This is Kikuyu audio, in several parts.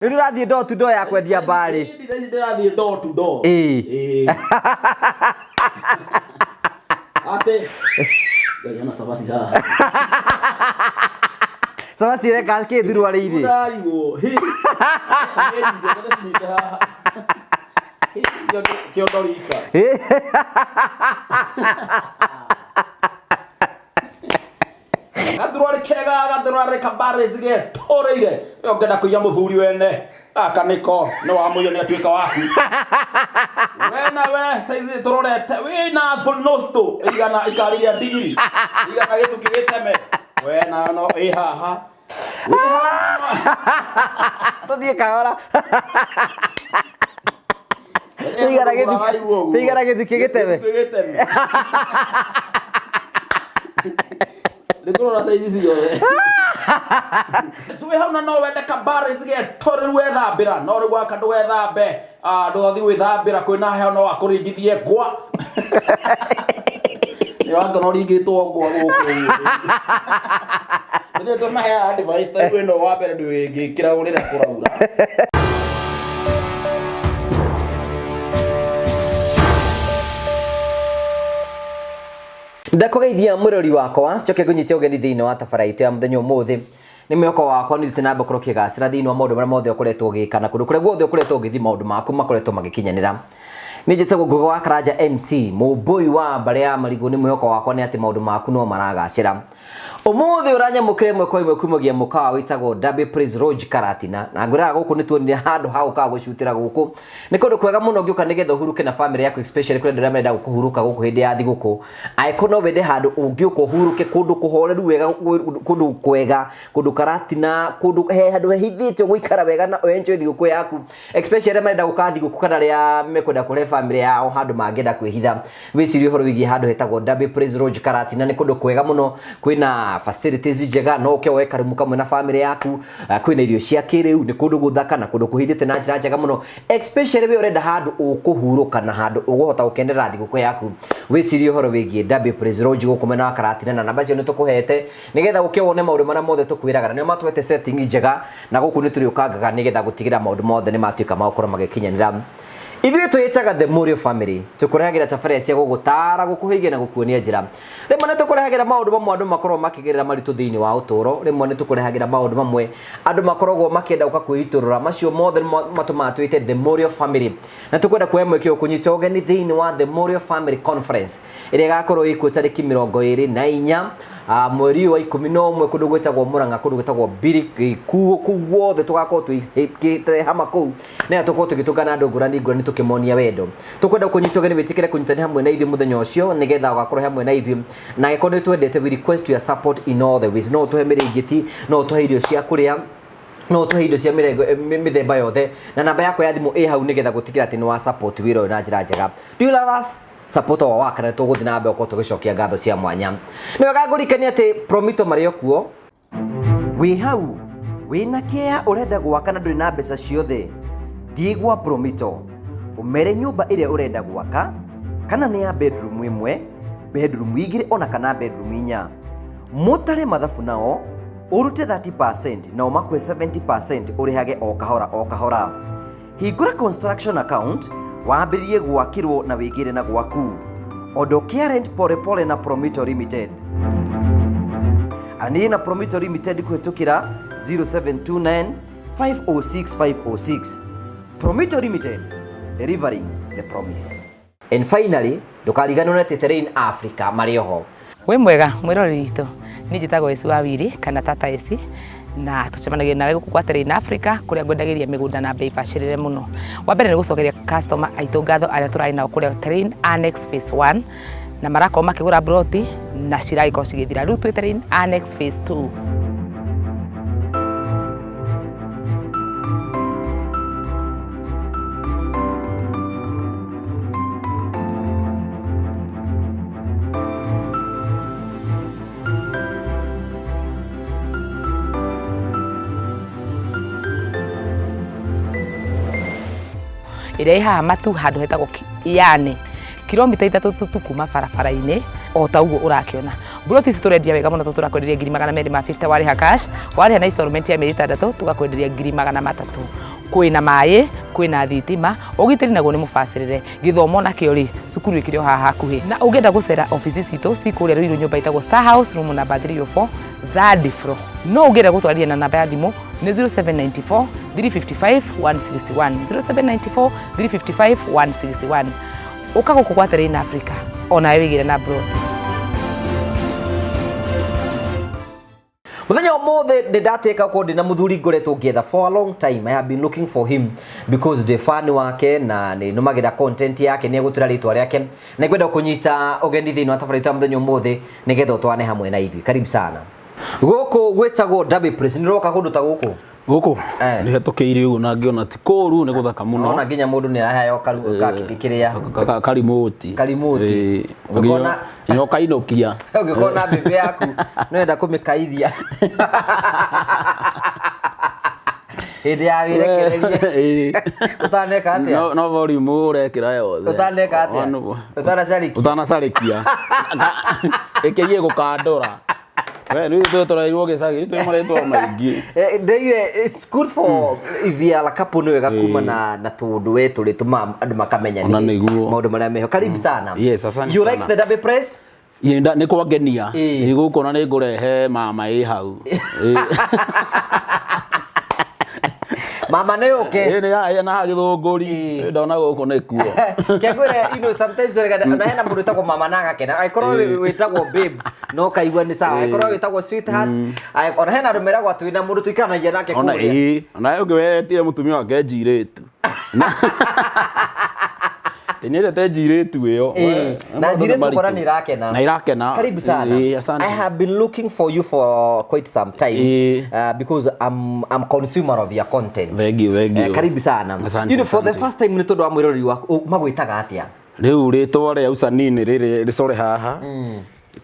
Rĩu nĩũrathiĩ door to door ya kwendia mbarĩ. Thaa ici ndĩrathiĩ door to door. Ĩĩ. Ĩĩ. Atĩ Ngai hena cabaci haha. Cabaci ĩreka kĩ thuruarĩ-inĩ? Ndĩrarigwo. Hĩ. Hĩ, njĩra cinyite haha. Hĩ, kĩondo rika. Gathurwari kega gathurwari kabarezi getũrĩire we ũngĩenda kũiya mũthuri wene gaka nĩko nĩ wamũiya nĩ atuĩka waku we na we saizi tũrorete wĩna thũnũstũ igana ikari rĩa ndigiri igana gĩthukĩ gĩteme we na no ĩ haha wĩ haha. Tũthiĩ kahora. Tũigana gĩthukĩ- tũigana gĩthukĩ gĩteme. Gĩthukĩ gĩteme. Nĩtũrora saizi ciothe. Wĩ hau na no wende kabare cigetũrĩru wethambĩra no rĩu waka ndũgethambe ah, ndũgathiĩ gwĩthambĩra kwĩna heho no akũringithie ngwa nĩ wakona ũringĩtwo ngwa gũkũ nĩ tũmaheaga advice ta rĩu ĩno wa mbere ndũngĩkĩra ũrĩra kũraura. Ndakũgeithia mwĩrori wakwa njoke ngũnyite ũgeni thĩinĩ wa tabara itũ ya mũthenya ũmũthĩ. Nĩ mwĩhoko wakwa nĩ ũthiĩte na mbere gũkorwo ũkĩgacĩra thĩinĩ wa maũndũ marĩa mothe ũkoretwo ũgĩka na kũndũ kũrĩa guothe ũkoretwo ũgĩthiĩ maũndũ maku makoretwo magĩkinyanĩra. Nĩ njĩtagwo Ngũgĩ wa Karanja MC, mũmbũi wa mbarĩ ya marigũ. Nĩ mwĩhoko wakwa nĩ atĩ maũndũ maku no maragacĩra. Ũmũthĩ ũranyamũkĩra ĩmwe kwa ĩmwe kumagia mũkawa wĩtagwo Derby Praise Lodge Karatina. Na ngwĩraga gũkũ nĩ tuonire handũ ha gũkaga gũcutĩra gũkũ. Nĩ kũndũ kwega mũno ũngĩũka nĩgetha ũhurũke na famĩlĩ yaku especially kũrĩ andũ arĩa marenda kũhurũka gũkũ hĩndĩ ya thigũkũ. Angĩkorwo no wende handũ ũngĩũka ũhurũke kũndũ kũhoreru wega, kũndũ kwega, kũndũ Karatina, kũndũ he handũ hehithĩte ũgũikara wega na enjoy thigũkũ yaku. Especially arĩa marenda gũka thigũkũ kana arĩa mekwenda kũrehe famĩlĩ yao handũ mangĩenda kwĩhitha. Wĩcirie ũhoro wĩgiĩ handũ hetagwo Derby Praise Lodge Karatina. Nĩ kũndũ kwega mũno, kwĩna facilities njega, no ũke woe karumu kamwe na famĩlĩ yaku, kwĩna irio cia kĩrĩu, nĩ kũndũ gũthaka na kũndũ kũhithĩte na njĩra njega mũno. Especially we ũrenda handũ ũkũhurũka na handũ ũgũhota gũkenerera thigũkũ yaku. Wĩcirie ũhoro wĩgiĩ Derby Praise Lodge gũkũ mwena wa Karatina, na namba icio nĩ tũkũhete nĩgetha ũke wone maũndũ marĩa mothe tũkwĩraga, na nĩo matũhete setting njega, na gũkũ nĩ tũrĩũkangaga nĩgetha gũtigĩrĩra maũndũ mothe nĩ matuĩka ma gũkorwo magĩkinyanĩra. Ithuĩ twĩĩtaga The Mũrĩo Family, tũkũrehagĩra tabarĩra cia gũgũtaara, gũkũhĩgia na gũkuonia njĩra. Rĩmwe nĩ tũkũrehagĩra maũndũ mamwe andũ makoragwo makĩgerera maritũ thĩinĩ wa ũtũũro, rĩmwe nĩ tũkũrehagĩra maũndũ mamwe andũ makoragwo makĩenda gũka kwĩitũrũra. Macio mothe nĩmo matũmaga twĩte The Mũrĩo Family. Na tũkwenda kuoya mweke ũyũ kũnyita ũgeni thĩinĩ wa The Mũrĩo Family Conference ĩrĩa ĩgakorwo ĩkuo tarĩki 24 mweri ũyũ wa 11 kũndũ gwĩtagwo Mũrang'a, kũndũ gwĩtagwo Mbiriki, kũu guothe tũgakorwo twĩhĩkĩte hama kũu nĩgetha tũkorwo tũgĩtũngana andũ ngũrani ngũrani tũkĩmonia wendo. Tũkwenda kũnyita ũgeni wĩtĩkĩre kũnyitanĩra hamwe na ithuĩ mũthenya ũcio nĩgetha ũgakorwo hamwe na ithuĩ, na angĩkorwo nĩ twendete, we request your support in all the ways. No ũtũhe mĩrĩngĩti, no ũtũhe irio cia kũrĩa, no ũtũhe indo cia mĩthemba yothe, na namba yakwa ya thimũ ĩ hau nĩgetha gũtigĩra atĩ nĩ wa support wĩra ũyũ na njĩra njega. Do you love us? Support our work, na tũgũthiĩ na mbere gũkorwo tũgĩcokia ngatho cia mwanya. Nĩ wega ngũrikanie atĩ Promito marĩ o kuo. Wĩ hau wĩna kĩeha ũrenda gwaka na ndũrĩ na mbeca ciothe, thiĩ gwa Promito ũmere nyũmba ĩrĩa ũrenda gwaka, kana nĩ ya bedroom ĩmwe, bedroom igĩrĩ ona kana bedroom inya. Mũtare mathabu nao ũrute 30% nao makũhe 70% ũrĩhage o kahora o kahora. Hingũra construction account wambĩrĩrie gwakĩrwo na wĩgĩre na gwaku. Ondokea rent pole pole na Promito Limited. Aranĩria na Promito Limited kũhĩtũkĩra 0729 506 506. Promito Limited, delivering the promise. And finally, ndũkariganĩrwo atĩ Terrain Africa marĩ oho. Wĩ mwega mwĩroreri witũ, niĩ njĩtagwo Esi wa Wiri kana Tata Esi, na tũcemanagia nawe gũkũ kwa Terrain Africa kũrĩa ngwendagĩria mĩgũnda na mbei bacĩrĩre mũno. Wa mbere nĩ gũcokeria customer aitũ ngatho arĩa tũrarĩ nao kũrĩa Terrain Annex Phase 1 na marakorwo makĩgũra mburoti na ciragĩkorwo cigĩthira. Rĩu twĩ Terrain Annex Phase 2. Ĩrĩa ĩ haha Matu handũ hetagwo Yani, kilomita 3 tu kuma barabara-inĩ o ta ũguo ũrakĩona. Mburoti ici tũrendia wega mũno tondũ tũrakwenderia 250,000 warĩha cash, warĩha na installment ya mĩeri 6 tũgakwenderia 300,000. Kwĩna maĩ, kwĩna thitima, ũgitĩri naguo nĩ mũbacĩrĩre. Gĩthomo nakĩo rĩ, cukuru ĩkĩrĩ o haha hakuhĩ. Na ũngĩenda gũcera obici citũ ci kũrĩa Ruiru nyũmba ĩtagwo Star House room number 304 third floor. No ũngĩenda gũtwarĩria na namba ya thimũ nĩ 0794 355 161, 0794 355 161. Ũka gũkũ gwa Terrain Africa onawe wĩgĩre na mburoti. Muthenya umuthi ndi ndatĩka gũkorwo ndĩ na mũthuri ngoretwo ngĩetha for a long time. I have been looking for him because ndĩ fan wake na nĩ nũmagĩra content yake, nĩ egũtwĩra rĩtwa rĩake na ngwenda kũnyita ũgeni thĩinĩ wa tabarĩra ya mũthenya ũmũthĩ nĩgetha ũtwane hamwe na ithuĩ. Karibu sana. Gũkũ gwĩtagwo Derby Place. Nĩ ũroka kũndũ ta gũkũ? Gũkũ Eh. nĩ hetũkĩire ũguo na ngĩona ti kũũru, nĩ gũthaka mũno. Ona nginya mũndũ nĩ araheo kĩrĩa Karimũti. Karimũti. Ũngĩkona- Nginya ũkainũkia. Ũngĩkorwo na mbembe yaku nĩwenda kũmĩkaithia hĩndĩ ya wĩrekereria ũtaneka atĩa? No volume ũrekĩra yothe. Ũtaneka atĩa? Ũtanacarĩkia. Ũtanacarĩkia. Ĩkĩgie gũkandũra. We nĩ ithuĩ tũrairwo gĩcagi, twĩ marĩtwa maingĩ. Ndeire it's good for if you are a couple, nĩ wega kuma na tũndũ we tũrĩ tũma andũ makamenya Ona nĩ nĩguo. maũndũ marĩa meho. Karibu sana. Yes, asante You sana. like the Derby Press? Ĩ, nĩ kwangenia. Ĩ. Ĩ, gũkũ na nĩ ngũrehe mama ĩ hau. Ĩ. Mama nĩ ũke. Ĩ, nĩ haha na haha Gĩthũngũri. Ĩ. Ĩ, ndona gũkũ nĩkuo. Kengwĩre, sometimes ũrega na hena mũndũ wĩtagwo mama na agakena, angĩkorwo wĩtagwo babe no kaigua nĩ sawa, angĩkorwo wĩtagwo sweetheart, ona hena andũ meragwo atĩ wĩna mũndũ tũikaranagia nake Ona kũrĩa. ĩ, ona ũngĩ wetire mũtumia wake njirĩtu. Ndĩnyendete njirĩtu ĩyo. Ĩ, We, na maũndũ nĩ njirĩtu maritũ. ngora nĩ irakena. Na irakena. Karibu sana. Ĩ, asante. I have been looking for you for quite some time Ĩ. Because I'm consumer of your content. Thank you, thank you. Karibu sana. Asante, For the asante. first time nĩ tondũ wa mwĩroreri waku magwĩtaga atĩa? Rĩu rĩtwa rĩa ucanii rĩrĩ rĩcore haha.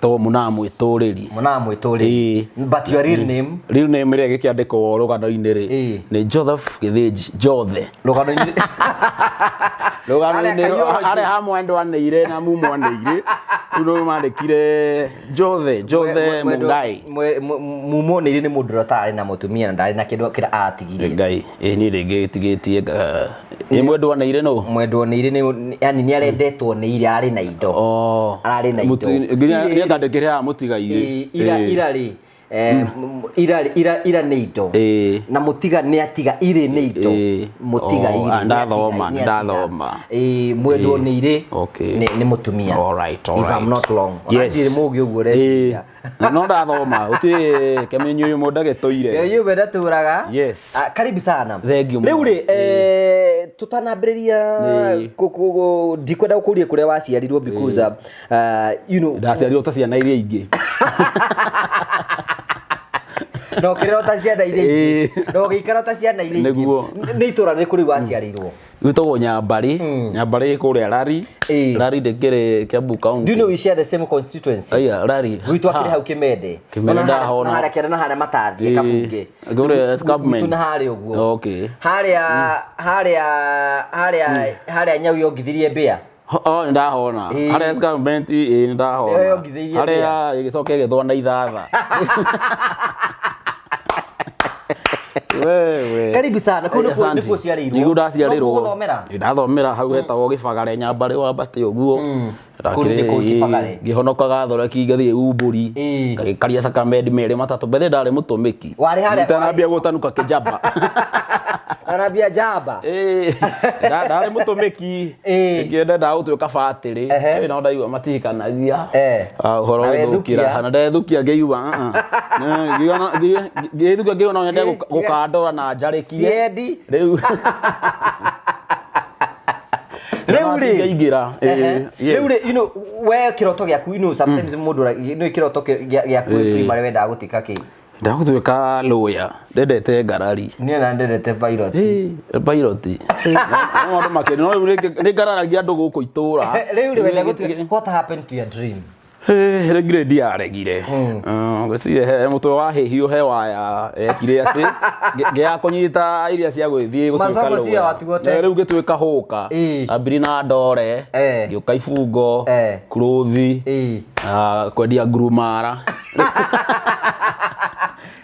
To mũna mwĩtũrĩri. Mũna mwĩtũrĩri. Ĩ. But your real name? Real name ĩrĩa ĩgĩkĩandĩkwo rũgano-inĩ rĩ Ĩ. nĩ Joseph Gĩthĩnji Jothe. Rũgano-inĩ. Rũgano-inĩ Harĩa Kaiũrũ harĩa ha mwendwanĩire na mumwanĩire rĩu nĩ mandĩkire Jothe Jothe Mungai. Mumonĩire nĩ mũndũ ũrĩa ũtarĩ na mũtumia na ndarĩ na kĩndũ kĩrĩa atigirie. Ngai ĩ niĩ rĩngĩ tigĩtie ĩ mwendwanĩire nũ? Mwendwanĩire nĩ yani nĩ arendetwo nĩ ira arĩ na indo. Oh. Ararĩ na indo. Nginya nĩangandĩkĩre haha mũtigaire. Ĩ, ira ira rĩ ira ira ira nĩ indo. Ĩ. Na mũtiga nĩ atiga irĩ nĩ indo. Ĩ. Mũtiga Oh, irĩ ah, nĩ ndathoma, atiga, nĩ atiga. ndathoma. Ĩ, mwendwo nĩ irĩ Okay. nĩ mũtumia. All right, all If I'm right. not wrong. Ona Yes. ndirĩ mũũgĩ ũguo ũreciria. Ĩ. No ndathoma gũtirĩ kĩmenyi ũyũ mũndũ agĩtũire. Yũ wenda tũraga. Yes. Ah, karibu sana. Thank you Rĩu mũno. rĩ tũtanambĩrĩria Ĩ. ndikwenda gũkũria kũrĩa waciarirwo because Ndaciarirwo ta ciana iria ingĩ. Na ũkĩrera ta ciana iria ingĩ. Ĩ. Na ũgĩikara ta ciana iria ingĩ. Nĩguo. Nĩ itũra rĩrĩkũ rĩu waciarĩirwo? Gwĩtagwo Nyambarĩ. Nyambarĩ kũrĩa Rari. Ĩ. Rari ndĩkĩrĩ Kiambu County. Do you know we share the same constituency? Aya, Rari. Gwitũ akĩrĩ Ha. hau Kĩmende. Kĩmende Na harĩa- ndahona. Na harĩa kĩanda na harĩa matathiĩ Ĩ. Kabunge. Kũrĩa escarpment. Gwitũ na harĩa ũguo. Okay. Harĩa harĩa harĩa harĩa nyau yongithirie mbĩa. Oh, nĩ ndahona. Ĩ. Harĩa escarpment ĩ nĩ ndahona. Ĩyo yongithĩirie Harĩa ĩgĩcoka ĩgĩthwa na ithatha. Wewe. Karibu sana. Kũu nĩkuo Asante. nĩkuo ũciarĩirwo. Nĩkuo ndaciarĩrwo. Nokuo gũthomera? Ĩ, ndathomera hau hetagwo Gĩbagare Nyambarĩ wambate ũguo. Kũu nĩ kũu Kĩbagare? Ngĩhonokaga thoreki ngathiĩ umbũri. Ĩ. Ngagĩkaria sakramenti merĩ matatũ. Mbere ndarĩ mũtũmĩki. Warĩ harĩa- Itanambia gũtanuka kĩnjamba. Arambia njamba. Ĩ, ndarĩ mũtũmĩki. Ĩ. Ngĩenda ndagũtuĩka batĩrĩ. Ehe. Ĩ, no ndaigua matihikanagia. Eh. Ah, ũhoro Na wĩthũkĩra. wethukia. Na ndethukia ngĩigua ngĩthukia ngĩigua no nyende gũkandora na njarĩkie. Siendi. Rĩu. Rĩu rĩ. Ngaingĩra. Ehe. Rĩu rĩ, we kĩroto gĩaku, sometimes mũndũ nĩ kĩroto gĩaku wĩ primary wendaga gũtuĩka kĩ? Ndagũtuĩka lawyer. Ndendete ngarari. Niĩ na ndendete pilot. Ĩ, pilot. No andũ makĩria. No rĩu nĩ ngararagia andũ gũkũ itũra. Rĩu rĩ wenda gũtuĩka, what happened to your dream? Rĩ grade yaregire. Ngwĩciria he mũtwe wa hĩhiũ he waya ekire atĩ ngĩaga kũnyita iria cia gwĩthiĩ gũtuĩka Masomo cio lawyer. watigwo te. Eh, rĩu ngĩtuĩka hũka. Ambiri na ndore. Ngĩũka ibungo. Kuruthi. Kwendia ngurumara.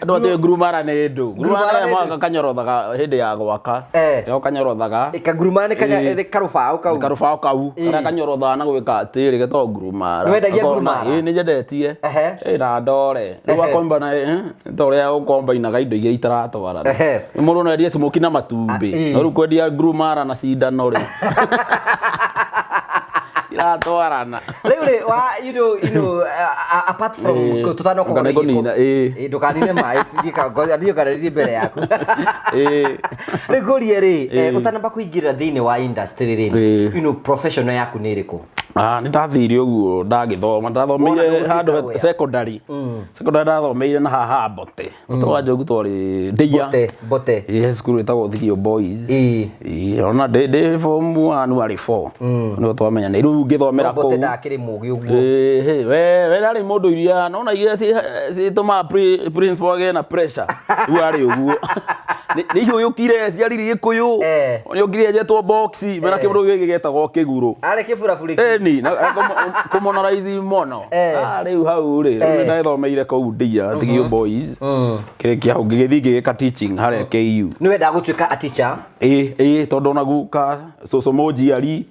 Andũ atĩ ngurumara nĩ ndũ. Ngurumara Ngurumara nĩ nĩ ndũ. mwaka kanyorothaga hĩndĩ ya gwaka. Nĩko kanyorothaga. Kangurumara nĩ nĩ karũbaũ kau. Karũbaũ kau karĩa kanyorothaga na gwĩka atĩrĩ getagwo ngurumara. Nĩ wendagia Gakoragwo na- ngurumara? Ĩĩ, nĩ nyendetie. Ĩĩ, na ndore. Rĩu wakomba na nĩ ta ũrĩa ũkombainaga indo igĩrĩ itaratwarana. Mũndũ no endie smokie na matumbĩ. No rĩu kwendia ngurumara na cindano rĩ. Iratwarana. Rĩu rĩ wa apart from tũtanoka Kana ngũnina, ĩĩ. Ĩĩ, ndũkanine maĩ ngoja ndiũ kana ndiĩ mbere yaku. Rĩu ngũrie rĩ, ũtanamba kũingĩra thĩinĩ wa industry rĩ, professional yaku nĩ ĩrĩkũ? Ah, nĩ ndathire ũguo ndagĩthoma ndathomeire Wona nĩ handũ gũtuĩka secondary. Secondary ndathomeire na haha Mbote. Mbote wa Njogu twarĩ Ndeiya. Mbote, Mbote. Ĩĩ, he cukuru ĩtagwo Thigio Boys. Ĩĩ, ona ndĩ form 1 arĩ 4. Nĩguo twamenyanire. Rĩu ngĩthomera Mbote kũu. ndakĩrĩ mũgĩ ũguo. Ĩĩ, we ndarĩ mũndũ iria nona iria citũmaga principal agĩe na pressure. Rĩu arĩ ũguo. Nĩ ihiũyũkire ciaririe Gĩkũyũ. Nĩ okire enjetwo box mena kĩndũ gĩkĩ gĩetagwo kĩgurũ. Arĩ kĩburaburi. Ĩni, na kũmonorize mũno. Ah, rĩu hau rĩ, rĩu nĩndagĩthomeire kũu Ndia, Thigio Boys. Kĩrĩkia hau ngĩgĩthiĩ ngĩgĩka teaching harĩa KU. Nĩ wendaga gũtuĩka a teacher? Ĩĩ, ĩĩ, tondũ ona guka cũcũ mũnjiari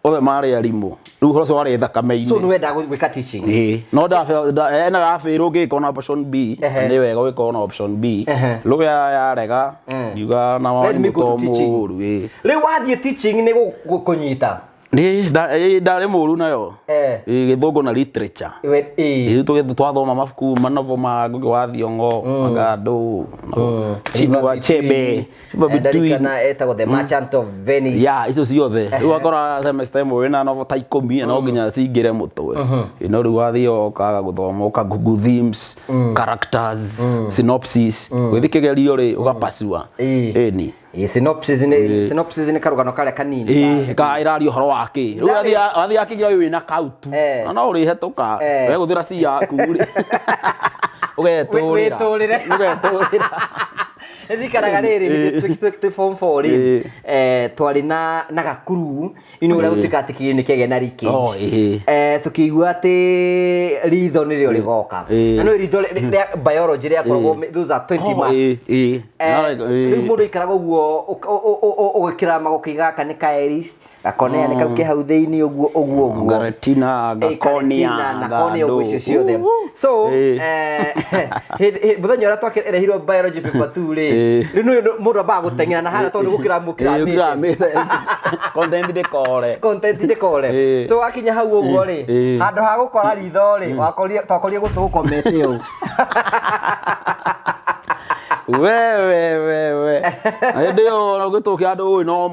othe marĩ arimũ. Rĩu ũhoro ũcio warĩ thakame-inĩ. So nĩ wendaga gwĩka teaching? Ĩĩ, no ena gabĩrwo ngĩka ona option B, nĩ wega gwĩka ona option B. Rĩu yarega, ngiuga na Let me mwarimũ go to to teaching. mũũru, ĩĩ. Rĩu wathiĩ teaching nĩ kũnyita? Nĩ ndarĩ mũũru nayo. Ĩĩ, gĩthũngũ na literature. Ĩĩ, twathoma mabuku manovo ma Ngugi wa Thiong'o, Magandũ, Chinua Achebe, River Between. Ndarikana etagwo The Merchant of Venice. Ya, icio ciothe. Rĩu wakora semester ĩmwe wĩna novel ta ikũmi, no nginya cingĩre mũtwe. Ĩĩ, no rĩu wathiĩ ũkaga gũthoma, ũka Google themes, characters, synopsis. Ũgĩthiĩ kĩgerio rĩ, ũgapacua. Ĩni. Ĩĩ, synopsis nĩ synopsis nĩ karũgano karĩa kanini. Ĩĩ, ka ĩraria ũhoro wa kĩ. Rĩu wathiĩ akĩgira wĩna kautu. Na no ũrĩhetũka. Wegũthĩra C yaku rĩ. Ũgetũrĩra. Wĩtũrĩre. Ũgetũrĩra. Ndirikanaga rĩrĩ hĩndĩ twĩ form 4 rĩ, twarĩ na gakuru, ũrĩa gũtuĩka atĩ kĩgerio nĩ kĩagĩa na leakage. Oh, ĩĩ. Tũkĩigua atĩ ritho nĩrĩo rĩgoka. Na no ritho rĩa biology rĩakoragwo, those are 20 Oh, marks. ĩĩ, ĩĩ. Rĩu mũndũ aikaraga ũguo ũgĩkĩra magũkĩiga gaka nĩ ka iris, gakonea nĩ kau ke hau thĩinĩ ũguo ũguo ũguo. Garetina, gakonia, Garetina, na konia ũguo icio ciothe. So, mũthenya ũrĩa twakĩrehirwo biology paper 2 rĩ, rĩu nĩ mũndũ ambaga gũteng'era na harĩa tondũ nĩ gũkĩramũkĩramĩte. Content ndĩkore. Content ndĩkore. So wakinya hau ũguo rĩ, handũ ha gũkora ritho rĩ, twakorire gũtũ gũkomete ũũ. We we we we. Hĩndĩ ĩyo gĩtũ kĩa andũ ũĩ no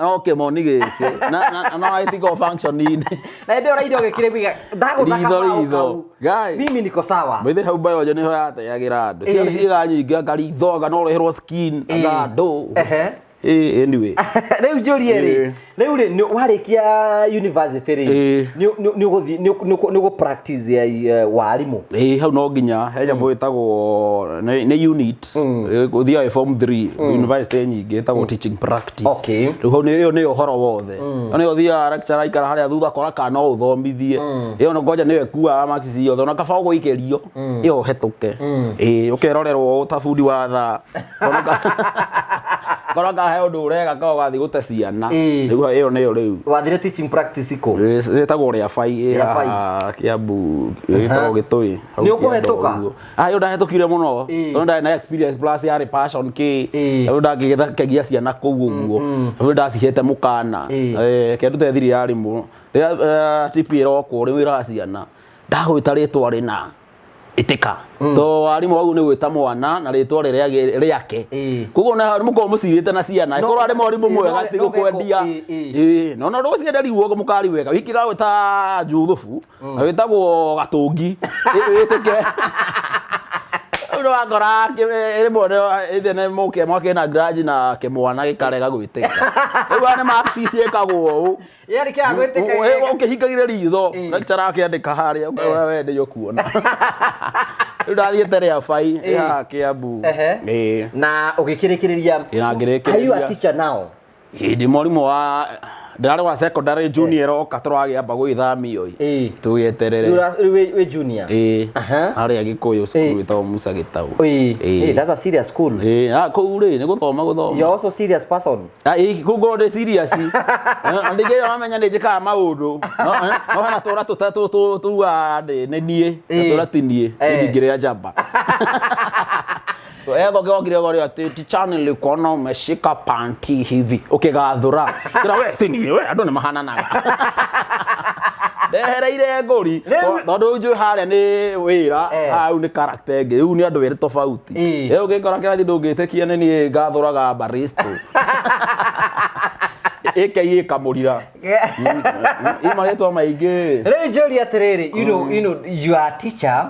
no kĩmoni gĩkĩ. Na no gĩtikoragwo function-inĩ. Na hĩndĩ ĩyo raira ũgĩkĩrĩ wiga, ndagũtha Ritho, kabaũ ritho. kau. Guy. Mimi niko sawa. By the hau biology nĩho yateagĩra andũ. Ciana ciĩga nyingĩ anga ritho anga no ũreherwo skin anga andũ. Ĩĩ, anyway. Rĩu njũrie rĩ, rĩu rĩ, warĩkia university rĩ, nĩ ũgũthiĩ, nĩ ũgũ practice ya warimũ? Ĩĩ, hau no nginya he nyamũ ĩtagwo nĩ unit. Ũthiaga wĩ form 3 university nyingĩ ĩtagwo teaching practice. Rĩu hau ĩyo nĩyo ũhoro wothe. Ĩyo nĩyo ũthiaga lecturer aikara harĩa thutha akora kana no ũthomithie. Ĩyo no kwanja nĩyo ĩkuaga marks ciothe ona kaba ũgũikĩrio ĩyo ũhetũke. Ĩĩ, ũkerorerwo ta bundi wa thaa. Kora ka he ũndũ ũreka ka ũgathiĩ gũte ciana. Rĩu ĩyo nĩyo rĩu. Wathire teaching practice kũ? Ĩtagwo Rĩabai, ĩ haha Kiambu, ĩtagwo Gĩtũĩ. Hau Nĩ ũkũhetũka? Kĩanda ũguo. Ah, ĩyo ndahetũkire mũno. Tondũ ndarĩ na experience plus yarĩ passion kĩ. Rĩu ndangĩgĩthakegia ciana kũu ũguo. Rĩu ndacihete mũkana. Kĩndũ thiri ya arimũ. Rĩrĩa TP ĩrokwo rĩu ĩraga ciana. Ndagwĩta rĩtwa rĩna. Ĩtĩka. To arimũ hau nĩ gwĩta mwana na rĩtwa rĩrĩa rĩake. Koguo na mũkorwo mũcirĩte na ciana. Ĩkorwo arĩ mwarimũ mwega ti gũkwendia. Ĩĩ, no no ndũgũcienda rĩu ũguo mũkari wega. Wiki gagwĩta Juthubu, na wĩtagwo Gatũngi. Wĩtĩke. Rĩu nĩwakora rĩmwe ithe nĩ mũke mwake na grudge na kĩmwana gĩkarega gwĩtĩka. Rĩu aya nĩ marks ciĩkagwo ũũ. Yarĩ kĩa gwĩtĩka. Ũkĩhingagire ritho, Ĩĩ. lecturer akĩandĩka harĩa, ũkauga we ndĩ ũkuona. Rĩu ndathiĩte rĩa bai, Ĩĩ. haha Kĩambu. Ehe. Ĩĩ. Na ũgĩkĩrĩkĩrĩria. Ĩĩ, na ngĩrĩkĩrĩria. Are you a teacher now? Ĩĩ, ndĩ mwarimũ wa ndĩrarĩ wa secondary junior oka tũragĩamba gwĩthamio ĩ. Ĩĩ. Tũgĩeterere. Rĩu wĩ junior? Ĩĩ. Aha. Harĩa Gĩkũyũ cukuru Ĩĩ. ĩtagwo Musa Gĩtaũ. Ĩĩ. Ĩĩ. Ĩĩ, that's a serious school. Ĩĩ, ah, kũu rĩ nĩ gũthoma gũthoma. You're also serious person. Ah, ĩĩ, kũu ngorwo ndĩ serious. Ndingĩ mamenya nĩ njĩkaga maũndũ. No no hena tũra tũtatũ tugaga ndĩ nĩ niĩ, na Ĩĩ. tũra ti niĩ. Eh. Niĩ ndingĩrĩa njamba. Ego gĩokire gori atĩ ticha nilikuona umeshika panti hivi ũkĩgathũra. Kĩra we ti niĩ we andũ nĩ mahananaga. Ndehereire ngũri Rĩu- tondũ njũĩ harĩa nĩ wĩra Eh. hau nĩ character ĩngĩ rĩu nĩ andũ erĩ tofauti. Ĩĩ. Rĩu ũngĩkora kĩrathi ndũngĩtĩkia nĩ niĩ ngathũraga baristo. AKA kamũrira. Ĩ marĩtwa maingĩ. Rĩu njũria atĩrĩrĩ, you are a teacher,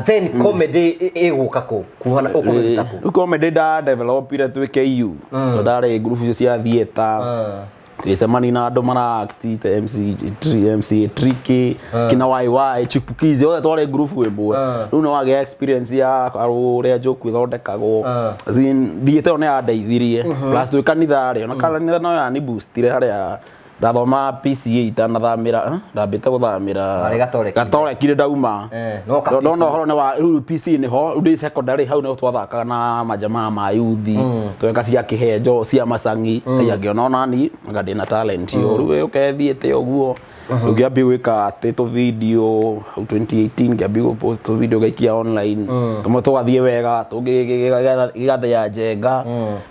then comedy ĩgũka kũ? Kuona ũkũmĩruta kũ? Rĩu comedy nda developire twĩ KU. Tondũ ndarĩ ngurubu icio cia theatre. Twĩcemania na andũ mara act ta MC MC Tricky, kina YY, Chipukizi, othe twarĩ ngurubu ĩmwe. Rĩu nĩ wagĩa experience ya ũrĩa joke ithondekagwo. As in, theatre ĩyo nĩ yandeithirie. Plus twĩ kanitha rĩ, ona kanitha no yani boostire harĩa ndathoma PCA itanathamĩra, ndambĩte gũthamĩra Warĩ Gatoreki. Gatoreki rĩ ndauma. Eh, no ka Ndona PCA. ũhoro nĩ wa rĩu PC nĩho rĩu ndĩ secondary hau nĩho twathakaga na majamaa ma yuthi tweka cia kĩhenjo cia macang'i aya ngĩona onani anga ndĩna talent ĩyo rĩu ũkethiĩte ũguo rĩu ngĩambia gwĩka atĩ tũ video hau 2018 ngĩambia gũ post tũ video ngaikia online tũmwe tũgathiĩ wega tũngĩ gĩgathĩa njenga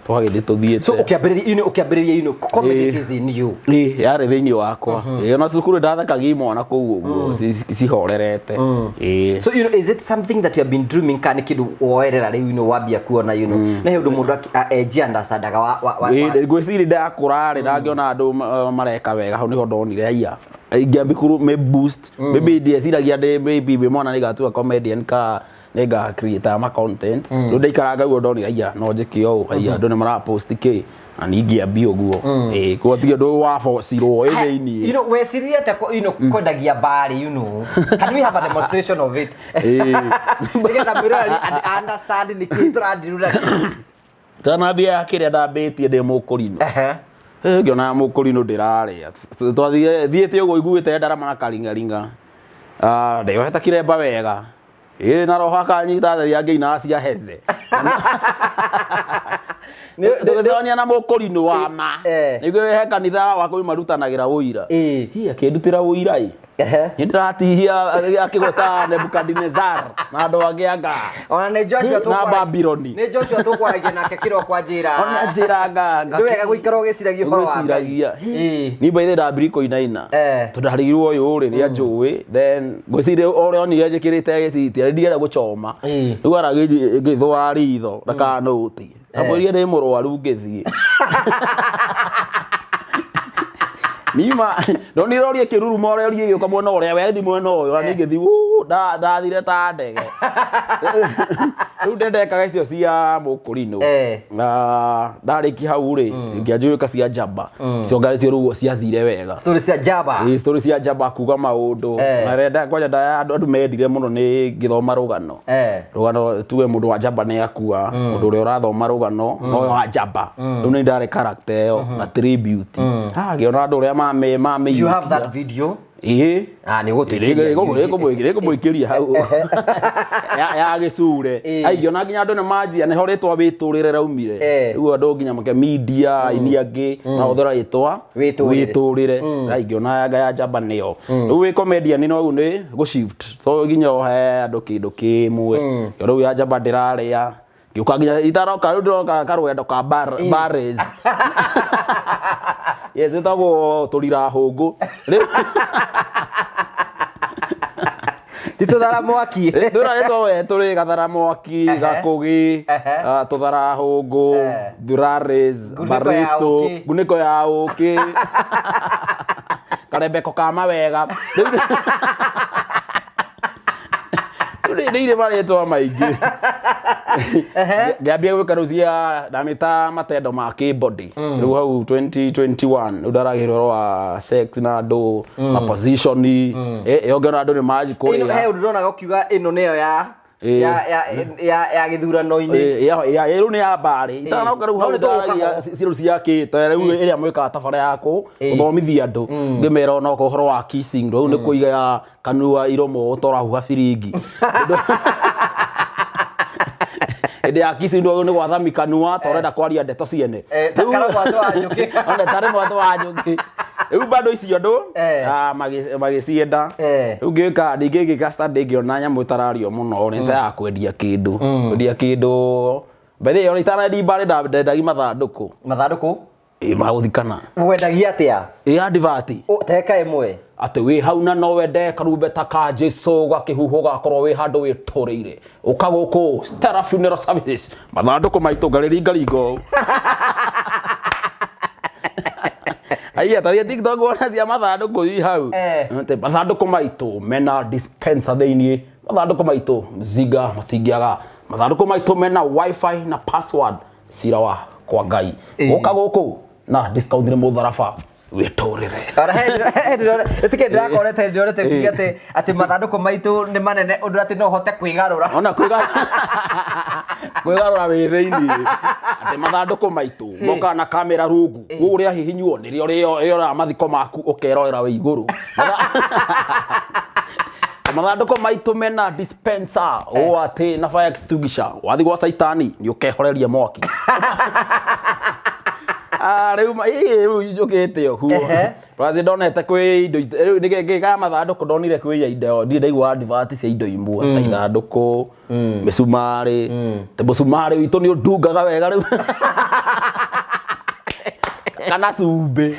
tũgagĩthiĩ tũthiĩte So ũkĩambĩrĩria, ũkĩambĩrĩria, comedy Ĩĩ. is in you. Ĩĩ, yarĩ thĩinĩ wakwa. Ĩĩ, ona cukuru ndathekagia imwana kũu ũguo cihorerete. Ĩĩ. So is it something that you have been dreaming kana nĩ kĩndũ woerera rĩu wambia kuona na he ũndũ mũndũ enjia understandaga wa Ĩĩ, ngwĩciria ndakũra rĩ ndangĩona andũ mareka wega hau nĩho ndonire aya ingĩambi kũrũ me boost maybe ndieciragia ndĩ maybe wĩ mwana nĩngatuĩka comedian ka nĩnga create ma content rĩu ndaikaranga ũguo ndonire aya no njĩke ũũ aya andũ nĩ marapost kĩ na niĩ ngĩambia ũguo. Ĩĩ, koguo ti ũndũ wabocirwo wĩ thĩiniĩ. Weciririe atĩa kwendagia mbari, can we have a demonstration of it? Ĩĩ. Nĩgetha mwĩroreri understand nĩkĩĩ tũrandirura. Tanambia kĩrĩa ndambĩtie ndĩ mũkũrinũ. Ehe. Eh, ngĩona mũkũrinũ ndĩrarĩa. Twathiĩ thiĩte ũguo iguĩte ndarama na karingaringa. Ah, ndeyohete kiremba wega. Ĩĩ na roho akanyita theria ngĩina cia heze. Tũgĩcemania na mũkũrinũ wa ma. Eh. Nĩguo he kanitha wa kũu marutanagĩra ũira. Ĩĩ. Hi akĩndutĩra ũira ĩ. Ehe. Nĩ ndĩratihia akĩgweta Nebukadnezar na andũ angĩ anga. Ona nĩ Joshua Na tũkwaragia. Babironi. Nĩ Joshua tũkwaragia nake kĩroko anjĩra. Ona njĩra nga Nĩ wega gũikara ũgĩciragia ũhoro wa Ngai. Ngwĩciragia. Ĩĩ. Niĩ by the way ndambirie kũinaina. Eh. Tondũ ndarigirwo ũyũ rĩ nĩ anjũĩ then ngwĩciria ũrĩa onire njĩkĩrĩte gĩciti arĩ ndirenda gũchoma. Ĩĩ. Rĩu aragĩthũa ritho ndakanũti. Ndamwĩrire ndĩ mũrwaru ngĩthiĩ. Nima ndonire ũrĩa kĩruruma ũrĩa ũrĩa gĩũka mwena ũrĩa wendi mwena ũyũ na niĩ ngĩthiĩ "Wuu", ndathire ta ndege. Rĩu ndendekaga icio cia mũkũrinũ. Eh. Na ndarĩkia hau rĩ ngĩanjia gwĩka cia njamba. Icio ngari icio rĩu ciathire wega. Story cia Jaba. Ĩĩ, story cia njamba kuga maũndũ. Eh. Na rĩrĩa kwanja andũ mendire mũno nĩ ngĩthoma rũgano. Eh. Rũgano tuge mũndũ wa njamba nĩ akua, mũndũ ũrĩa ũrathoma rũgano no wa njamba. Rĩu nĩ ndarĩ character ĩyo na tribute. Ha ngĩona andũ ũrĩa mame mame. You have that video? Ĩĩ. Ah, nĩ ũgũtũikĩria. Rĩkũmũikĩria hau ya gĩcure. Ĩĩ. Aingĩona nginya andũ nĩ manjia nĩho rĩtwa wĩtũrĩre raumire. Eh. Rĩu andũ nginya make media aini angĩ mahũthĩra rĩtwa Wĩtũrĩre. wĩtũrĩre. Aingĩona yanga ya njamba nĩyo. Rĩu wĩ comedian no rĩu nĩ gũ shift. So nginya ũhe andũ kĩndũ kĩmwe. Rĩu ya njamba ndĩrarĩa. Ngĩũka nginya itaroka rĩu ndĩroka karwendo ka bares. Yes, ĩtagwo tũrira hũngũ. Rĩu Ti tũthara mwaki. twĩna rĩtwa we tũrĩ gathara mwaki Ehe. gakũgĩ Ehe. tũthara hũngũ Eh. thuraris Ngunĩko ya baristo ũkĩ. ngunĩko ya ũkĩ karembeko ka mawega. Nĩ irĩ marĩtwa maingĩ. Ngĩambia gwĩka rĩu cia ndamĩta matendo ma kĩbody. Rĩu hau 2021 rĩu ndaragia ũhoro wa sex na andũ, ma position. Ĩyo ngĩona andũ nĩ manji Ĩno he kũrĩa. ũndũ ndonaga ũkiuga ĩno nĩyo ya Ĩĩ. ya gĩthurano-inĩ. Rĩu nĩ ya mbarĩ itanoka rĩu No hau nĩ tũgũka ndaragia ho. cirũ cia kĩ ta rĩu ĩrĩa mwĩkaga tabara ya gũthomithia andũ ngĩmera ona okorwo ũhoro wa kissing rĩu nĩ kũiga kanua iromo ũtorahuha biringi hĩndĩ ya kissing rĩu nĩ gwathami kanua ta ũrenda kwaria ndeto ciene. Ta kana mwatũ wa njũkĩ. Ona tarĩ mwatũ wa njũkĩ rĩu bado icio andũ magĩcienda. Rĩu ngĩka ningĩ ngĩka study ngĩona nyamũ ĩtarario mũno nĩ ta ya kwendia kĩndũ, kwendia kĩndũ. By the way, ona itanaendia mbarĩ ndendagia mathandũkũ. Mathandũkũ? Ĩ, ma gũthikana. Wendagia atĩa? Ĩ, advert. Teka ĩmwe. Atĩ wĩ hau na no wende karumbeta ka Jesu gakĩhuhwo gakorwo wĩ handũ wĩtũrĩire, ũka gũkũ Stella Funeral Services, mathandũkũ maitũ ngarĩringaringa ũũ. Aiya, ta thiĩ TikTok wone cia mathandũkũ i hau. Atĩ mathandũkũ maitũ mena dispenser thĩiniĩ, mathandũkũ maitũ mzinga matingĩaga, mathandũkũ maitũ mena wifi na password, cira wa kwa Ngai. Ũka gũkũ na discount nĩ mũtharaba wĩtũrĩre. Ona he ĩtĩkĩ ndĩrakorete ndĩrorete ngiuga atĩ mathandũkũ maitũ nĩ manene ũndũ atĩ no ũhote kwĩgarũra. Ona kwĩgarũra wĩ thĩiniĩ. Atĩ mathandũkũ maitũ mokaga na kamera rungu, ũrĩa hihinywo nĩrĩo rĩoraga mathiko maku ũkerorera wĩ igũrũ. Mathandũkũ maitũ mena dispenser ũũ atĩ na fire extinguisher, wathiĩ gwa caitani nĩ ũkehoreria mwaki. Rĩu rĩu njũkĩte ũguo. Brazil ndonete kwĩ indo rĩu ngĩkaga mathandũkũ ndonire kwĩ indo ndirĩ ndaigua advert cia indo imwe ta ithandũkũ, mĩcumarĩ. Te mũcumarĩ witũ nĩ ũndungaga wega rĩu. Kana cumbĩ.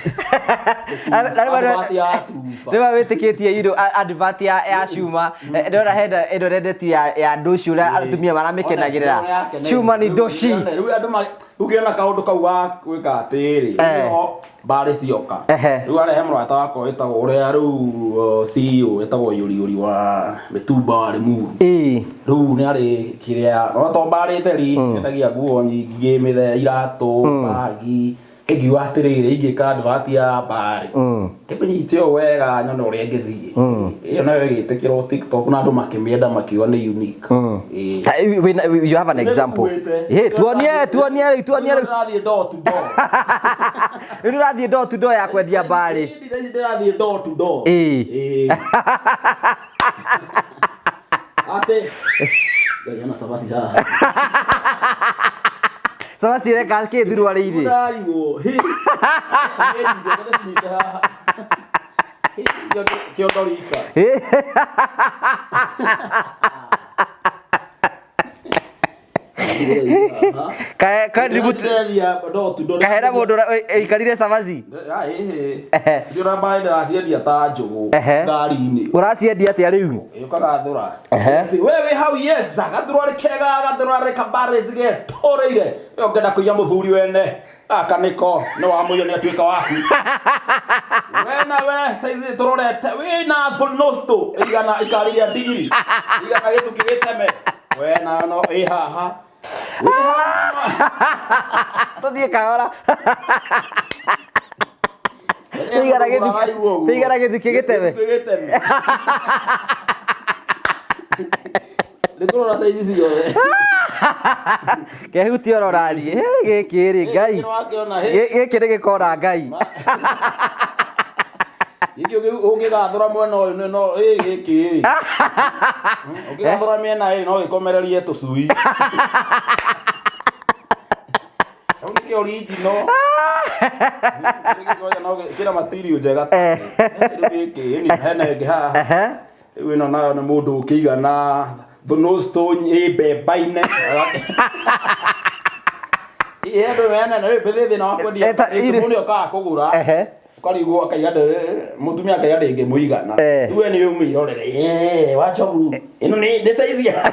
Advert ya tuba. Rĩu wĩtĩkĩtie indo advert ya cuma. Ndĩrona hena ĩno ĩrendetio ya ndoci ũrĩa atumia maramĩkenagĩrĩra. Cuma ni ndoci. Rĩu andũ ũngĩona kaũndũ kau ga gwĩka atĩrĩ, no mbarĩ cioka. Rĩu arehe mũrata wakwa wĩtagwo ũrĩa rĩu CEO wĩtagwo Yũri Yũri wa Mĩtumba wa Limuru. Rĩu nĩ arĩ kĩrĩa, no to mbarĩ theri, endagia nguo nyingĩ, mĩthemba, iratũ, bagi. Ĩngiuga atĩrĩrĩ, ingĩka advert ya mbarĩ. Ndĩmĩnyite ũũ wega nyone ũrĩa ĩngĩthiĩ. Ĩyo nayo ĩgĩtĩkĩrwo TikTok na andũ makĩmĩenda makiuga nĩ unique. Ta, you have an example. Nĩngũkuĩte. Tuonie, tuonie rĩu, tuonie rĩu. Ndĩrathiĩ door to door. Rĩu ndĩrathiĩ door to door ya kwendia mbarĩ. Ndĩrathiĩ door to door. Atĩ. Ngai hena cabaci haha. Cabaci ĩreka kĩ thuruarĩ-inĩ? Ndĩrarigwo. Hi. Nĩ haha. Kĩondo rika. Kahera mũndũ ĩikarire cabaci. Icio na mbarĩ ndĩraciendia ta njũgũ ngari-inĩ. Ũraciendia atĩa rĩu? Ũkagathũra. We wĩ hau yes, gathũra kega, gathũra kabare cigetũrĩire. We ũngĩenda kũiya mũthuri wene. Gaka nĩko nĩ wa mũiyo nĩ atuĩka waku. We na we saizi tũrorete wĩna nosto igana ikari rĩa ndigiri igana gĩtuki gĩteme. We na no ĩ haha. Wĩ haha. Tũthiĩ kahora. Tũigana gĩthuki gĩteme. Gĩteme. Nĩ kũrora saizi ciothe. Kehutia oro ũrariĩ. Gĩkĩ rĩ Ngai. Gĩkĩ nĩ gĩkora Ngai. Gĩkĩ ũngĩgathũra mwena ũyũ no gĩkĩ rĩ. Ũngĩgathũra mĩena ĩrĩ no gĩkomererie tũcui. Rĩu nĩkĩo original. Kĩna material njega. Rĩu gĩkĩ hena ĩngĩ haha. Rĩu ĩno nayo nĩ mũndũ ũkĩigana thũnũstone ĩ mbemba-inĩ. Ĩ andũ mena rĩu mbĩthĩ thĩna wa kwendia mũndũ nĩokaga kũgũra. Ũkarigwo akaiga mũtumia akaiga ndĩngĩmũigana. Rĩu we nĩ ũmĩrorere. Wa njogu. Ĩno nĩ size ya.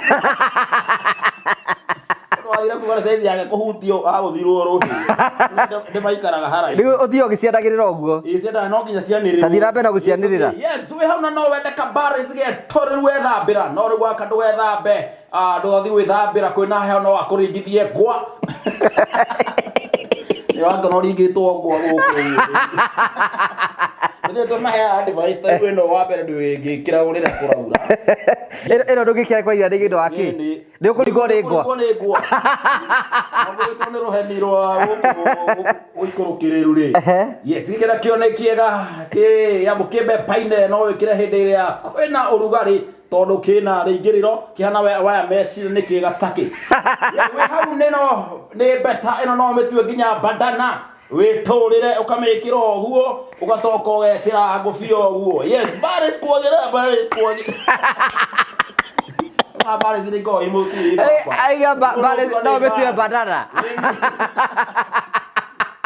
Wathire kuga size yake kũhutio agũthirwo rũhĩ. Ndĩmaikaraga haraihu. Rĩu ũthiĩ ũgĩcianagĩrĩra ũguo. Ĩĩ ciendaga no nginya cianĩrĩrwo. Ta thiĩ na mbere na gũcianĩrĩra. Yes, wĩ hau na no wende kabare cigetũrĩru wethambĩra no rĩu gwaka ndũgethambe ndũgathiĩ gwĩthambĩra kwĩna heho no akũringithie ngwa. Nĩ wakona ũringĩtwo ngwa gũkũ. Nĩ tũmaheaga advice ta rĩu ĩno wa mbere ndũngĩkĩra rĩrĩa kũraura. Ĩno ndũngĩkĩra kũraira nĩ kĩndũ wa kĩ? Nĩ ũkũringwo nĩ ngwa. Nĩ ũkũringwo nĩ ngwa. Ũkũringwo nĩ rũheni rwa gũkũ gũikũrũkĩrĩru rĩ. Yes, gĩkĩ nakĩo nĩ kĩega kĩ amu kĩmbebaine no wĩkĩre hĩndĩ ĩrĩa kwĩna ũrugarĩ tondũ kĩna rĩingĩrĩro kĩhana wire mesh nĩ kĩega takĩ. Wĩ hau nĩno nĩ beta ĩno no ũmĩtue nginya bandana wĩtũrĩre ũkamĩkĩra ũguo ũgacoka ũgekĩra ngũbia ũguo. Yes, Paris kuagĩra, Paris kuagĩra. Paris nĩ ngoo imũtĩ. Aiga no ũmĩtue bandana.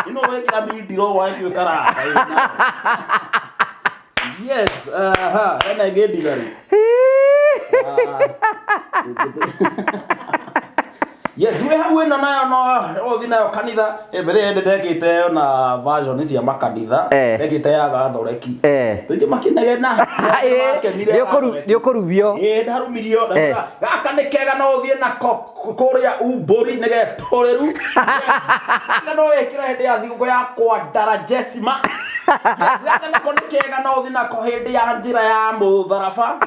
Ino wekĩra mindiro wagĩtuĩka raba. Yes, aha, hena ĩngĩ ndigari. Yes, wĩ hau ĩno nayo no ũthiĩ nayo kanitha. Mbere ĩyo ndekĩte na version cia makanitha. Ndekĩte ya gathoreki. Rĩngĩ makĩnegena. Makenire. Nĩ ũkũrumio. Ĩĩ ndarumirio. Gaka nĩ kega no ũthiĩ nako kũrĩa umbũri nĩ getũrĩru. Gaka no wĩkĩre hĩndĩ ya thigũkũ ya kwandara jesima. Yes, gaka nako nĩ kega no ũthiĩ nako hĩndĩ ya njĩra ya mũtharaba.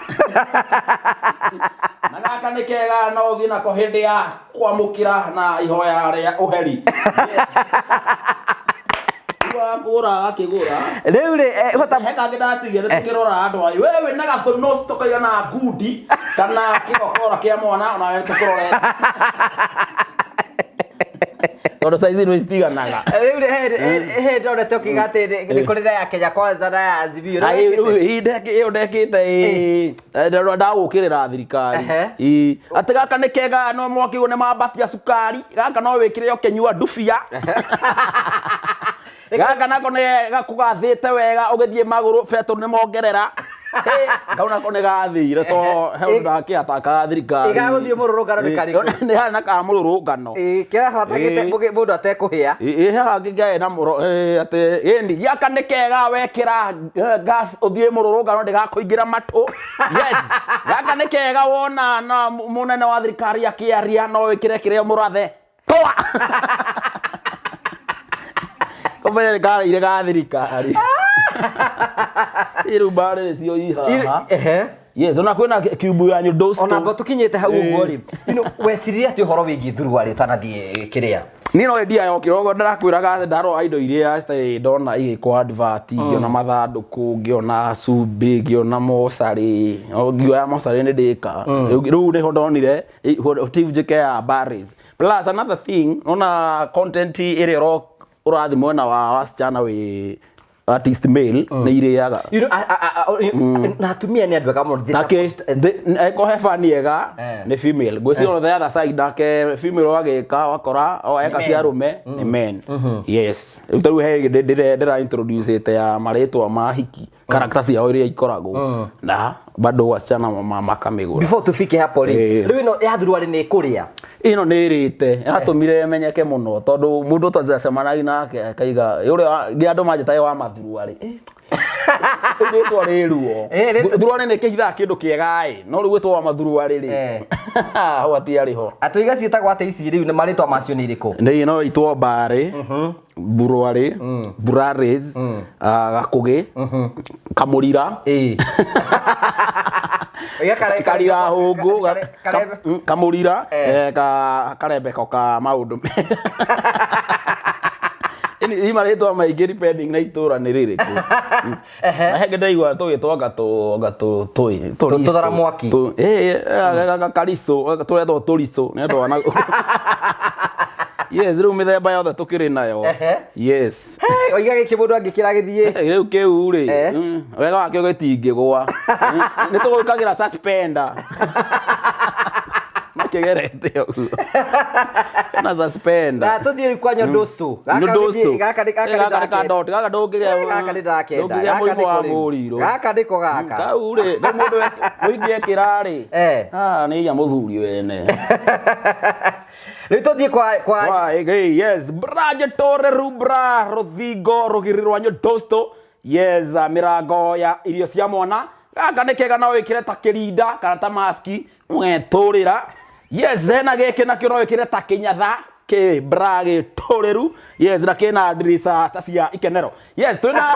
Na gaka nĩ kega no ũthiĩ nako hĩndĩ ya kwamũkĩra na ihoya rĩa ũheri. Yes. Kũgũra akĩgũra. Rĩu rĩ, hota he kangĩ ndatigia nĩ tũkĩrora andũ ayo. We wĩna gathũnũci tũkaigana ngundi kana kĩgokora kĩa mwana ona we tũkũrorete. Tondũ size nĩ citiganaga. Rĩu rĩ, he ndonete ũkiuga atĩ nĩ kũrĩ na ya Kenya Kwanza na ya Azimio. Ĩyo ndekĩte ndagũkĩrĩra thirikari. Atĩ gaka nĩ kega no mwakĩgwo nĩ mambatia cukari, gaka no wĩkĩre ũkĩnyua ndubia. Gaka nako nĩ gakũgathĩte wega ũgĩthiĩ magũrũ betũrũ nĩ mongerera. Kau nako nĩ gathire to he ũndũ ndakĩatakaga thirikari. Ĩgagũthiĩ mũrũrũngano nĩ karĩkũ? Nĩ harĩ na ka mũrũrũngano. Kĩrĩa batagĩte mũndũ atekũhĩa. Ĩ haha ngĩkĩaĩ na mũro atĩ ĩni gĩaka nĩ kega wekĩra gas ũthiĩ mũrũrũngano ndĩgakũingĩra matũ. Yes, gaka nĩ kega wona na mũnene wa thirikari akĩaria no wĩkĩre kĩrĩa mũrathe. Toa! Kumbe nĩ kareire ga thirikari. Rĩu mbarĩ nĩcio i haha. Yes, ona kwĩna kiumbu ya nyũndũ. Ona mbo tũkinyĩte hau ũguo rĩ. You know, weciririe atĩ ũhoro wĩgiĩ thuruarĩ ũtanathiĩ kĩrĩa? Niĩ no idea yokire ũguo ndĩrakwĩraga ndarora indo iria citarĩ ndona igĩkwo advert, ngĩona mathandũkũ, ngĩona cumbĩ, ngĩona mocarĩ, ngĩoya mocarĩ nĩ ndĩka. Rĩu nĩho ndonire ti njĩke ya Barry's. Plus another thing, ona content ĩrĩa ũrathiĩ mwena wa wasichana wĩ artist male nĩ irĩaga. You know, na atumia nĩ andũ ega mũno. They Nake eko he fan ega nĩ female. Ngwĩciria on the other side nake female wagĩka wakora o eka cia arũme nĩ men. Yes. Rĩu ta rĩu he ndĩra introduce ĩte ya marĩtwa ma hiki character ciao iria ikoragwo na bado wasichana makamĩgũra. Before tufike hapo rĩ, rĩu ĩno ya thuruarĩ nĩ ĩkũrĩa. Ĩno nĩ ĩrĩte yatũmire ĩmenyeke mũno tondũ mũndũ twacemanagia nake akaiga ũrĩa nginya andũ manjĩtaga wa mathuruarĩ. Rĩu rĩtwa rĩ ruo. Thuruarĩ nĩ kĩhithaga kĩndũ kĩega ĩ, no rĩu gwĩtwo wa mathuruarĩ rĩ. Hau hatiarĩ ho. Atũiga ciĩtagwo atĩa ici rĩu na marĩtwa macio nĩ irĩkũ? Nĩ no itwo mbarĩ, thuruarĩ, thuraris, gakũgĩ, kamũrira. Karira hũngũ, kamũrira, karembeko ka maũndũ. Ĩ marĩtwa maingĩ depending na itũra nĩ rĩrĩkũ. Na he ndaigua tũgĩtwo anga tũ Tũthara mwaki. Karicũ, tũretwo tũricũ nĩ andũ a Yes, rĩu mĩthemba yothe tũkĩrĩ nayo. Yes. Oiga gĩkĩ mũndũ angĩkĩra gĩthiĩ. Rĩu kĩu rĩ, wega wakĩo gĩtingĩgwa. Nĩ tũgwĩkagĩra suspender. Makĩgerete ũguo. Na suspender. Na tũthiĩ rĩu kwa Nyodosto. Nyodosto. Gaka nĩ gaka nĩ dot. Gaka ndũngĩrĩa. Gaka nĩ ndakenda. Ndũngĩrĩa mũrimũ wa mũrirũ. Gaka nĩko gaka. Kau rĩ, rĩu mũndũ mũingĩ ekĩra rĩ. Nĩ inya mũthuri wene. Rĩu tũthiĩ kwa Why, hey, yes, bra njĩtũre rubra rũthingo rũgiri rwa nyodosto. Yes, mĩrango ya irio cia mwana. Gaka nĩ kega, no wĩkĩre ta kĩrinda kana ta maski ũgetũrĩra. Yes, hena gĩkĩ nakĩo no wĩkĩre ta kĩnyatha kĩ bra gĩtũrĩru. Yes, na kĩna ndirica ta cia ikenero. Yes, twĩna.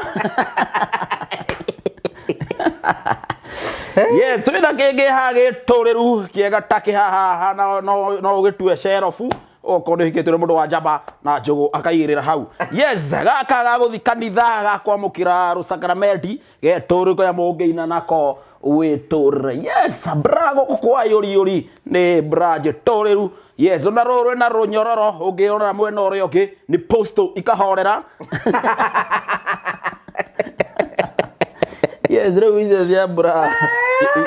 Yes, twĩna kĩngĩ haha gĩtũrĩru kĩega ta kĩhaha, no ũgĩtue cerobu okorwo nĩ ũhikĩtio nĩ mũndũ wa njamba na njũgũ akaigĩrĩra hau. Yes, gaka gagũthi kanitha gakwamũkĩra rũcakramenti getũrĩru kanyamũ mũngĩina nako wĩtũrĩre. Yes, bra gũkũ kwa yũriyũri nĩ bra njĩtũrĩru. Yes, ona rũrũ rwĩna rũnyororo ũngĩrora mwena ũrĩa ũngĩ nĩ posto ikahorera. Yes, rĩu icio cia bra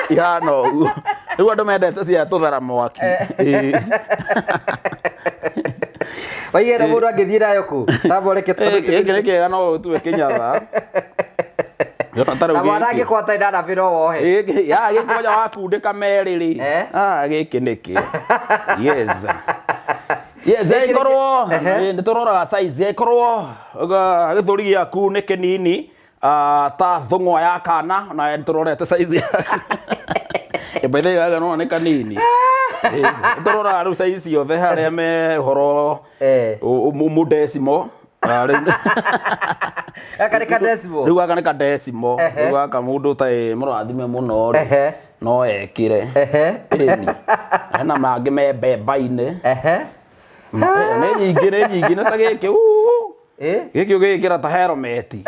ihana ũguo. Rĩu andũ mendete cia tũthara mwaki. Ĩĩ. Waigera mũndũ angĩthiĩ nayo kũ? Tamba ũreke. Gĩkĩ nĩ kĩega, no ũtue kĩnyatha. Yona ta rĩu Na mwana gĩkĩ. Angĩkwata inanabi no wohe. Gĩkĩ ya gĩkĩ kwanja wakundĩka merĩ rĩ. Eh? Ah, gĩkĩ nĩkĩ. Yes. Yes, Gĩkĩ nĩkĩ- ĩkorwo Ehe. nĩ tũroraga size, ĩkorwo gĩthũri gĩaku nĩ kĩnini ta thũng'wa ya kana, na nĩ tũrorete size yaku. By the way, gaka no nĩ kanini. Nĩ tũroraga rĩu size ciothe harĩa me ũhoro mũdecimo. Gaka nĩ kadecimo. Rĩu gaka nĩ kadecimo. Ehe. Rĩu gaka mũndũ ũtarĩ mũrathime mũno rĩ, no ekĩre. Ĩni. Hena mangĩ me mbemba-inĩ. Nĩ nyingĩ, nĩ nyingĩ, nĩ ta gĩkĩ uu. Gĩkĩ ũgĩgĩkĩra ta helmeti.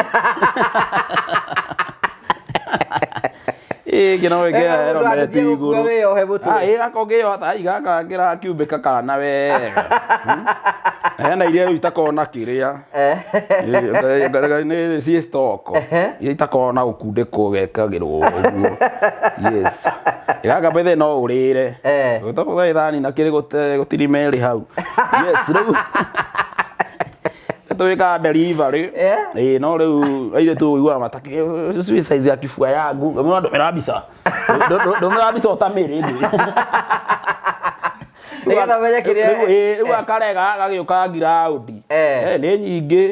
Gĩkĩ no wĩkĩre Ĩno mũndũ helmeti angĩthiĩ gũkua igũrũ. wĩyohe mũtwe. Ah, ĩ gaka ũngĩyoha ta ai gaka kĩrakiumbĩka kana wega. Hena iria rĩu itakoragwo na kĩrĩa. Ĩ, nĩ ciĩ stock. Iria itakoragwo na gũkundĩkwo gekagĩrwo ũguo. Yes. Gaka by the way no ũrĩre. Ũtagũtha ithani na kĩrĩ gũtiri merĩ hau. Yes, rĩu twĩkaga delivery. Ĩĩ, no rĩu airĩtu ũiguaga matakĩ sijui size ya kifua yangu. Ndũmĩra ndũmĩra mbica. Ndũmĩra mbica ũtamĩrĩ ndĩ. Nĩgetha ũmenye kĩrĩa- Rĩu, ĩĩ, rĩu akarega gagĩũka ngiraundi. Nĩ nyingĩ.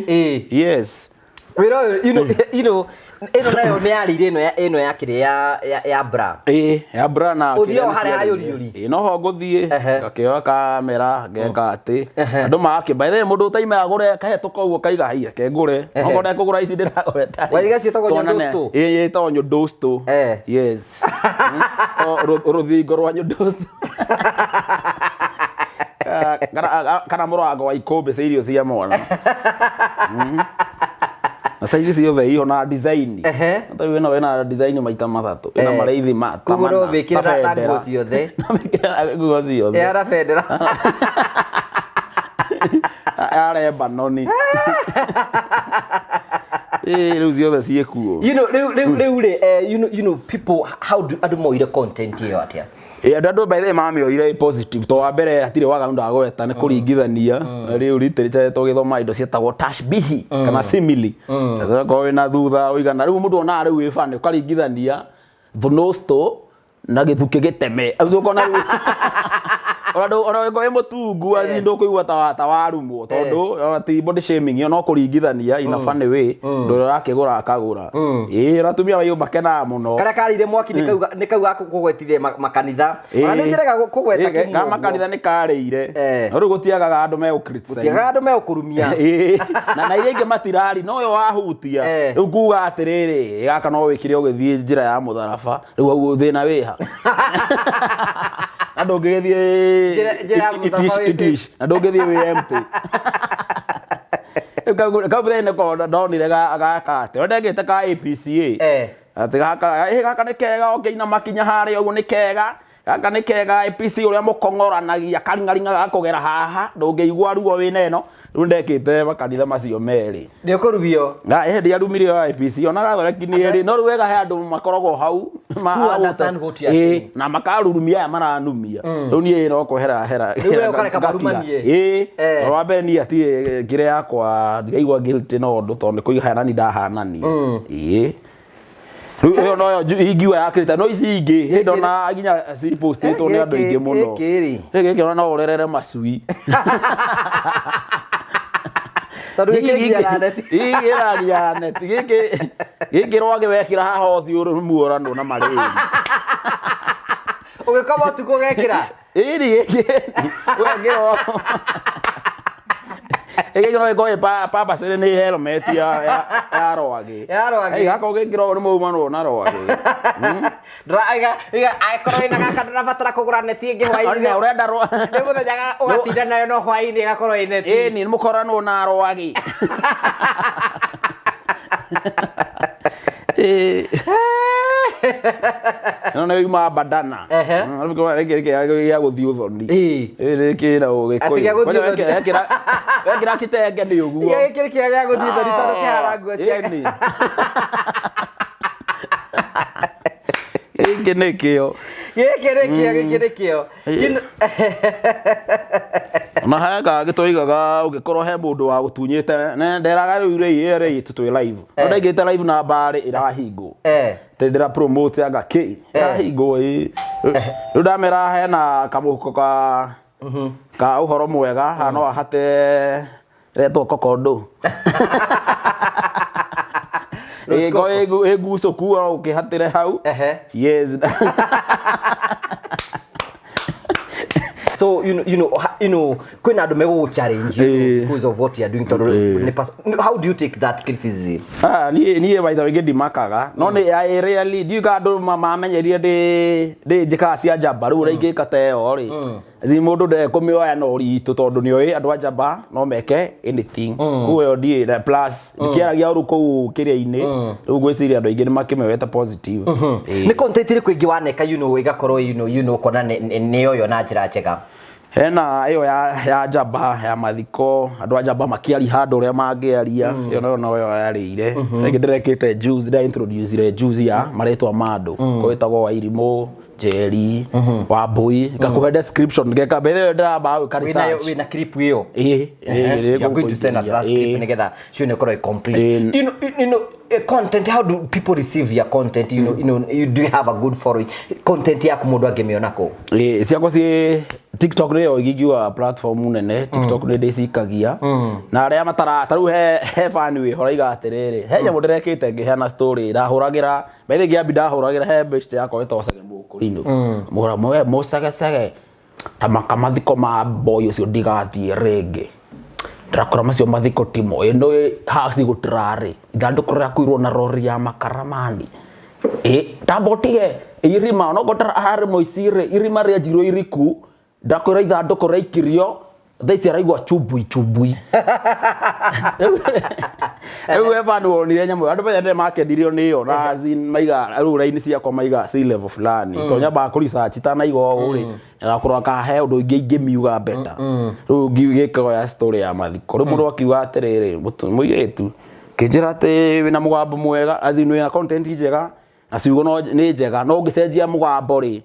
Yes. Wĩra ũyũ, ĩno nayo nĩ yarĩire ĩno ya kĩrĩa ya bra. Ĩĩ, ya bra na Ũthiaga kĩrĩa harĩa nĩ hayũriyũri? Ĩĩ, noho ngũthiĩ ngakĩoya kamera ngeka atĩ andũ magakĩ, by the way, mũndũ ũtaime agũre kahĩtũka ũguo kaiga haiya ke ngũre. Okorwo ndekũgũra ici ndĩragweta rĩ. Waiga ciĩtagwo Tuonane. nyondosto? Ĩĩ, ĩtagwo nyondosto. Yes. Rũthingo rwa nyondosto. Kana mũrango wa ikũmbĩ cia irio cia mwana. Na size ciothe iho na design. Ta rĩu ĩno ĩna design maita matatũ. Ĩna maraithi ma ta Koguo no mana. ũmĩkĩre Ta na bendera. nguo ciothe. No ũmĩkĩre na nguo ciothe. Ya bendera. Ya Lebanoni. Ĩĩ, rĩu ciothe ciĩkuo. Rĩu rĩ, people, how do andũ moire content ĩyo atĩa? Ĩ, andũ by the way mamĩoire ĩ positive to wa mbere hatirĩ waganu ndagweta nĩ kũringithania. Na rĩu literature tũgĩthoma indo ciĩtagwo tashbihi kana simile. Okorwo wĩna thutha ũigana rĩu mũndũ onaga rĩu wĩ funny ũkaringithania thunosto na gĩthukĩ gĩteme. Ũcio ũkona rĩu ona ũngĩkorwo wĩ mũtungu as in ndũkũigua ta warumwo tondũ ona ti body shaming ĩyo no kũringithania in a funny way, ũndũ ũrĩa ũrakĩgũra akagũra. Ĩĩ, ona atumia maiyũ makenaga mũno. Karĩa karĩire mwaki nĩ kau ga kũgwetithia makanitha. Ona nĩ njĩraga kũgweta Ĩĩ, kĩmwe ka ũguo. Makanitha nĩ karĩire. No rĩu gũtiagaga andũ megũ criticize. Gũtiagaga andũ megũkũrumia. Ĩĩ, na iria ingĩ matirari no ũyũ wahutia. Rĩu kuga atĩrĩrĩ, gaka no wĩkĩre ũgĩthiĩ njĩra ya mũtharaba, rĩu hau thĩna wĩha na ndũngĩgĩthiĩ Njĩra ya mũtharaba itish na ndũngĩthiĩ wĩ empty. Rĩu kau thĩna nĩko ndonire gaka atĩ ndengĩte ka APCA atĩ gaka, ĩ, gaka nĩ kega ũngĩina makinya harĩa ũguo nĩ kega. Gaka nĩ kega APC ũrĩa mũkong'oranagia karing'aring'a gakũgera haha ndũngĩigua ruo wĩna ĩno. Rĩu ndekĩte makanitha macio merĩ. Nĩ ũkũrumio. Na ĩhĩndĩ ndiarumire ya APC ona gathoreki nĩ ĩrĩ no rĩu wega he andũ makoragwo hau Who understand what you are Ĩĩ, saying. na makarurumia aya maranumia. Rĩu niĩ no kwehera hera. Rĩu we ũkareka ngakira. marumanie. Ĩĩ. Wa mbere niĩ hatirĩ ngĩre yakwa ndiraigua guilty no ũndũ tondũ nĩ kũihanani ndahanania. Ĩĩ. Rĩu ĩyo noyo ingiuga yakĩrĩte no ici ingĩ hĩndĩ ona nginya cipostĩtwo nĩ andũ aingĩ mũno. Gĩkĩ rĩ. Gĩkĩ ona no ũrerere macui. Tondũ gĩkĩ nginya neti. Gĩkĩ nginya neti. Gĩkĩ gĩkĩ rwagĩ wekĩra haha ũthiũ rĩ muoranwo na marĩri. Ũgĩkoma ũtukũ ũgekĩra. Ĩni gĩkĩ wekĩra gĩkĩ no gĩkorwo purpose nĩ helmet ya rwagĩ. Ya rwagĩ. Gaka ũgĩkĩra ũũ nĩ maumanwo na rwagĩ. Ndũra- iga angĩkorwo wĩna gaka ndũrabatara kũgũra neti ĩngĩ Ona hwaĩ-inĩ. ũrenda rwa Nĩ mũthenya ũgatinda nayo no hwaĩ-inĩ ĩgakorwo ĩ neti. Ĩni nĩ mũkoranwo na rwagĩ. Ĩĩ. Ĩno nĩ yuma bandana. Ehe. Gĩkĩ gĩa gũthiĩ ũthoni. Ĩĩ. Gĩkĩ na ũgĩkũyũ. Atĩ gĩa gũthiĩ ũthoni. Wekĩra kitenge nĩ ũguo. Gĩkĩ nĩ kĩega gĩa gũthiĩ ũthoni tondũ kĩhara nguo cia Ĩni. Gĩkĩ nĩkĩo. Gĩkĩ nĩkĩo, gĩkĩ nĩkĩo. Ona he kangĩ twoigaga ũngĩkorwo he mũndũ wa gũtunyĩte nderaga rĩu rĩ rĩ twĩ live. No ndaingĩte live na mbarĩ ĩrahingwo. Tĩ ndĩra promote anga kĩ ĩrahingwo ĩ. Rĩu ndamera hena kamũhuko ka ũhoro mwega haha no ahate retwo kokondo. Ĩko ĩgucũku no ũkĩhatĩre hau. Yes. So you know kwĩna andũ megũgũ challenge you because of what you are doing tondũ nĩ how do you take that criticism? Ah, niĩ by the way ndimakaga no nĩ I really ndiũĩ kana andũ mamenyerire ndĩ njĩkaga cia njamba rĩu ũrĩa ingĩka ta ĩyo rĩ zi mũndũ ndekũmĩoya na ũritũ tondũ nĩoĩ andũ a njamba no meke anything koguo ĩyo ndiĩ na plus ndikĩaragia ũru kũu kĩrĩa-inĩ rĩu ngwĩciria andũ aingĩ nĩ makĩmĩoete positive. Ĩĩ. Nĩ content ĩrĩkũ ĩngĩ waneka ĩgakorwo ũkona nĩ yoyo na njĩra njega? Hena ĩyo ya njamba ya mathiko andũ a njamba makĩaria handũ ũrĩa mangĩaria ĩyo nayo noyo yarĩire. Rĩngĩ ndĩrekĩte juice ndĩra introduce juice ya marĩtwa ma andũ kwĩtagwo Wairimũ Njeri Wambui ngakũhe description ngeka mbere ĩyo ndĩramba gwĩka Wĩnayo research. wĩna clip ĩyo? Ĩĩ, ĩĩ, You are going to send us that script nĩgetha cio ĩkorwo ĩ complete. Content, how do people receive your content? You do you have a good following? Content yaku mũndũ angĩmĩona kũ? Ĩĩ, ciakwa ciĩ TikTok nĩyo ingiuga platform nene. TikTok nĩ ndĩcikagia na arĩa matara ta rĩu he fan wĩho raiga atĩrĩrĩ he nyamũ ndĩrekĩte ngĩheana story ndahũragĩra by the way ngĩambi ndahũragĩra he best yakwa ĩtagwo Cege Mũkũrinũ mũra mwe mũcegecege ta makamathiko ma boy ũcio ndigathiĩ rĩngĩ ndĩrakora macio mathiko timo ĩno haci gũtirarĩ ithandũkũ rĩrakuirwo na rori ya makaramani ĩ tamba ũtige irima onokorwo harĩ mũici-rĩ irima rĩenjirwo iriku ndakwĩra ithandũkũ rĩaikirio thaa ici araigua chumbui chumbui. Rĩu Evan wonire nyamũ ĩyo andũ mendete makenirio nĩ ĩyo na as in maiga rĩu raini ciakwa maiga ci level fulani to nyambaga kũ research itanaiga ũũ rĩ ndakũrora kana he ũndũ ingĩ ingĩmiuga better. Rĩu ngĩkoya story ya mathiko rĩu mũndũ akiuga atĩrĩrĩ mũirĩtu kĩnjĩra atĩ wĩna mũgambo mwega as in wĩna content njega na ciugo no nĩ njega no ũngĩcenjia mũgambo rĩ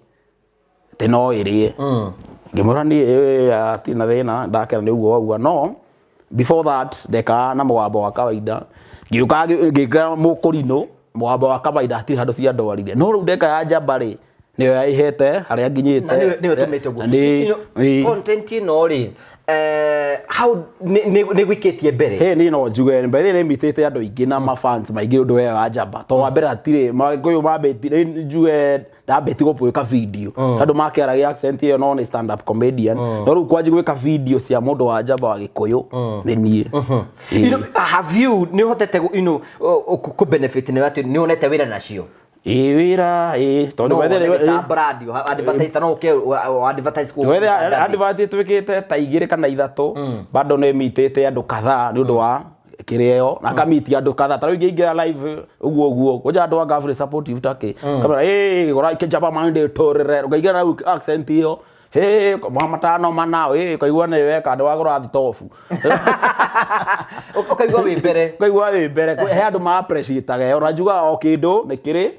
atĩ no ĩrĩe. Ngĩmwĩra niĩ hatirĩ na thĩna ndakena nĩ ũguo wauga no before that ndekaga na mũgambo wa kawaida ngĩũka ngĩka mũkũrinũ mũgambo wa kawaida hatirĩ handũ ciandwarire no rĩu ndeka ya njamba rĩ nĩyo yaihete harĩa nginyĩte. Na nĩwe ũtũmĩte ũguo. Na Content ĩno rĩ how nĩ gwĩkĩtie mbere? Hey, niĩ no njuge by the way nĩ andũ aingĩ na mafans maingĩ ũndũ ũyũ wa njamba to wa mbere hatirĩ magĩkũyũ mambĩtire njuge ndambĩtie gwĩka video andũ makĩaragia accent ĩyo no nĩ stand up comedian no rĩu kwanji gwĩka video cia mũndũ wa njamba wa gĩkũyũ nĩ niĩ. Have you nĩ ũhotete kũ benefit nĩ atĩ nĩ wonete wĩra nacio? Ĩĩ wĩra ĩĩ tondũ No by the way, wone ta brand advertise ta no ũke advertise kũ Wethe advert ĩtuĩkĩte ta igĩrĩ kana ithatũ bado nĩ mitĩte andũ kadhaa nĩ ũndũ wa kĩrĩa ĩyo na akamiti andũ kadhaa ta rĩu ingĩingĩra live ũguo ũguo kũnja andũ anga very supportive take kamera ĩĩ gũra ikĩnjaba mande tũrĩre ũkaingĩra na accent ĩyo hĩ matano mana ĩĩ ũkaigua nĩ weka andũ wagũra thitobu. Ũkaigua wĩ mbere. Ũkaigua wĩ mbere he andũ ma appreciate ĩyo na njugaga o kĩndũ nĩ kĩrĩ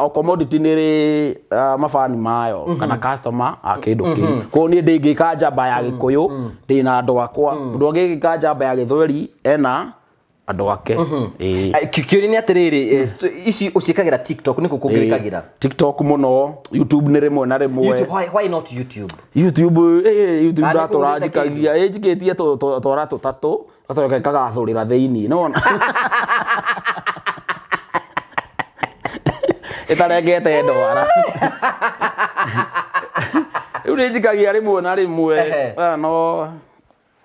o commodity nĩ ĩrĩ mabani mayo kana customer a kĩndũ kĩu. Koguo niĩ ndingĩka njamba ya gĩkũyũ ndĩna andũ akwa mũndũ angĩgĩka njamba ya gĩthweri ena Andũ ake. Ĩĩ. Kĩũria nĩ atĩrĩrĩ, ici ũciĩkagĩra TikTok, nĩkũ kũngĩ wĩkagĩra? TikTok mũno, YouTube nĩ rĩmwe na rĩmwe. YouTube, why not YouTube? YouTube, YouTube Ah, nĩ ndatũra kũgũrĩte njikagia, njikĩtie twara tũtatũ, gacoka kagathũrĩra thĩinĩ, nĩwona? Ĩtarengete ndwara. Rĩu nĩ njikagia rĩmwe na rĩmwe. Ah, no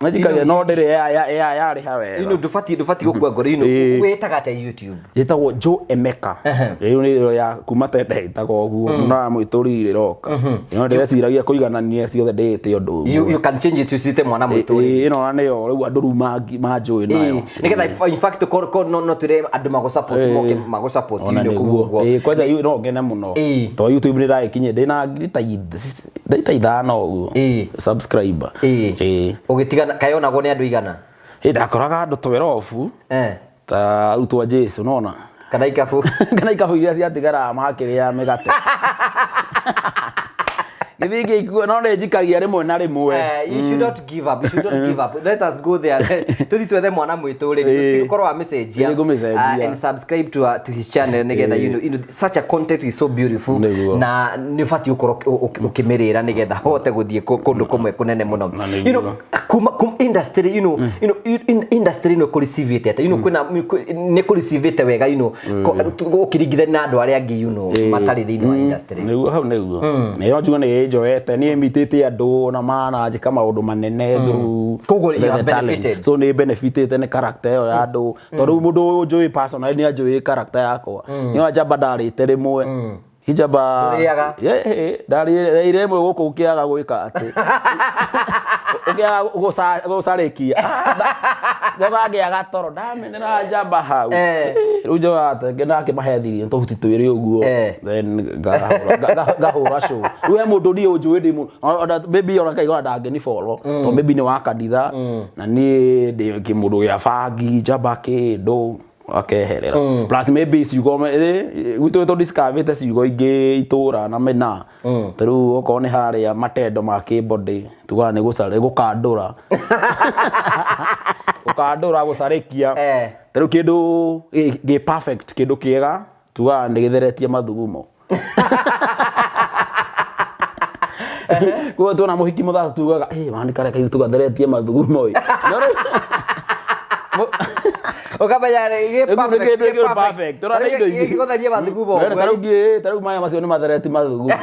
nĩ njikagia no ndĩrĩ yarĩha wega. Ndũbatiĩ gũkua ngoro, wĩtaga atĩa YouTube? Ĩtagwo Joe Emeka. Rĩu nĩ ya kuma tene ĩtagwo ũguo, mũno wa mwĩtũri rĩroka. No ndĩreciragia kũiganania ciothe ndĩĩte ũndũ You, ũmwe. you can change it ũcite mwana mwĩtũri. Ĩĩ, ĩno nĩyo rĩu andũ rĩu manjũĩ nayo. Nĩgetha in fact no twĩre andũ magũ support, moke magũ support Ona kũu nĩguo. ũguo. Ĩĩ, kwanja no ngene mũno. Tondũ YouTube nĩ ndagĩkinyia ndĩna ngiri ta 5 ũguo. Subscriber. Ĩĩ. Ũgĩtigana kayonagwo nĩ andũ igana? Ĩĩ, ndakoraga andũ 12. Ta arutwo a Jesu, nona? Kana ikabu. Kana ikabu iria ciatigaraga makĩrĩa mĩgate. Gĩthiĩ ngĩigua, no nĩ njikagia rĩmwe na rĩmwe. You should not give up. You should not give up. Let us go there. Tũthiĩ twethe mwana mwĩtũrĩri. Tũkorwo wamĩcenjia. Nĩ ngũmĩcenjia. And subscribe to his channel nĩgetha such a content is so beautiful. Nĩguo. Na nĩ ũbatiĩ gũkorwo ũkĩmĩrĩra nĩgetha ũhote gũthiĩ kũndũ kũmwe kũnene mũno. Na nĩguo. Kuma, industry, industry ĩno ĩkũreceive atĩa? Kwĩna, nĩ ĩkũreceive wega, ũkĩringithania na andũ arĩa angĩ, matarĩ thĩinĩ wa industry. Nĩguo, hau nĩguo. Nĩ no njuge nĩ njoete, niĩ mitĩte andũ na mananjĩka maũndũ manene through Koguo you the have talent. benefited. So nĩ benefitĩte nĩ character ĩyo ya andũ. Tondũ rĩu mũndũ ũnjũĩ personally nĩ anjũĩ character yakwa. Nĩ ona njamba ndarĩte rĩmwe. Njamba Ndũrĩaga? Ndarĩire rĩmwe gũkũ ũkĩaga gwĩka atĩ. Ũkĩaga gũcarĩkia. Njoka ngĩaga toro, ndamenera njamba hau. Rĩu njoka atĩ ndakĩmahe thiri, tũhuti twĩrĩ ũguo. Then ngahũra show. Rĩu he mũndũ niĩ ũnjũĩ ndĩ ona maybe ona kaigua ndangĩni follow. Tondũ maybe nĩ wa kanitha, na niĩ ndĩ kĩmũndũ gĩa bangi, njamba kĩndũ akeherera. Plus maybe ciugo gwitũ tũ discoverĩte ciugo ingĩ itũra na mĩna. Ta rĩu okorwo nĩ harĩa matendo ma kĩbody, tugaga nĩ gũkandũra. Gũkandũra, gũcarĩkia. Ta rĩu kĩndũ gĩ perfect, kĩndũ kĩega, tugaga nĩ gĩtheretie mathugumo. Koguo tuona mũhiki mũthaka tugaga, mani karĩa kairĩtu gatheretie mathugumo ĩ. No rĩu Ũkamenya rĩ, gĩ Rĩu perfect, kĩndũ gĩ kĩ perfect. perfect. Tũrona Tarĩu indo ingĩ. gĩgũtheria mathugumo Rĩu ũguo. ta rĩu maya macio nĩ matheretie mathugumo.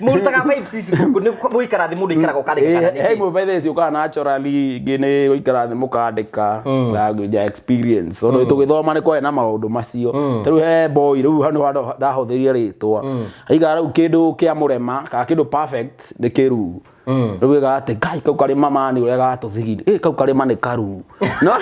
Mũrutaga vibes ici gũkũ, nĩ mũikara thĩ, mũndũ aikaraga ũkandĩka kana nĩkĩ? He imwe by the way ciũkaga naturally, ingĩ nĩ gũikara thĩ mũkandĩka, language ya experience. Tondũ tũgĩthoma nĩ kwarĩ na maũndũ macio. Ta rĩu he boy, rĩu hau nĩho ndahũthĩrire rĩtwa. Aigaga rĩu kĩndũ kĩa mũrema, kana kĩndũ perfect nĩ kĩruu. Rĩu ĩgaga atĩ, Ngai, kau karĩma mani ũrĩa gatũthigini. Kau karĩma nĩ karuu. No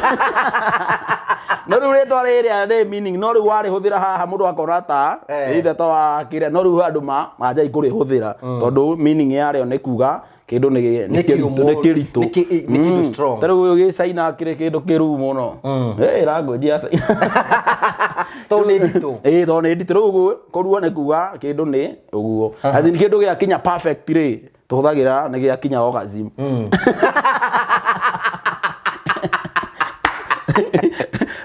no rĩu rĩtwa rĩrĩa rĩ meaning, no rĩu warĩhũthĩra haha mũndũ akona ta either ta wakĩrĩa, no rĩu andũ manjai kũrĩhũthĩra. Tondũ meaning yarĩo nĩ kuga kĩndũ Nĩ nĩ kĩũmũ, kĩritũ. nĩ kĩndũ strong. Ta rĩu gĩcaina kĩrĩ kĩndũ kĩruu mũno. Language ya China. Tondũ nĩ nditũ. Tondũ nĩ nditũ. Rĩu ũguo, kũrua nĩ kuga kĩndũ nĩ ũguo. As in kĩndũ gĩakinya perfect rĩ, tũhũthagĩra nĩ gĩakinya orgasm.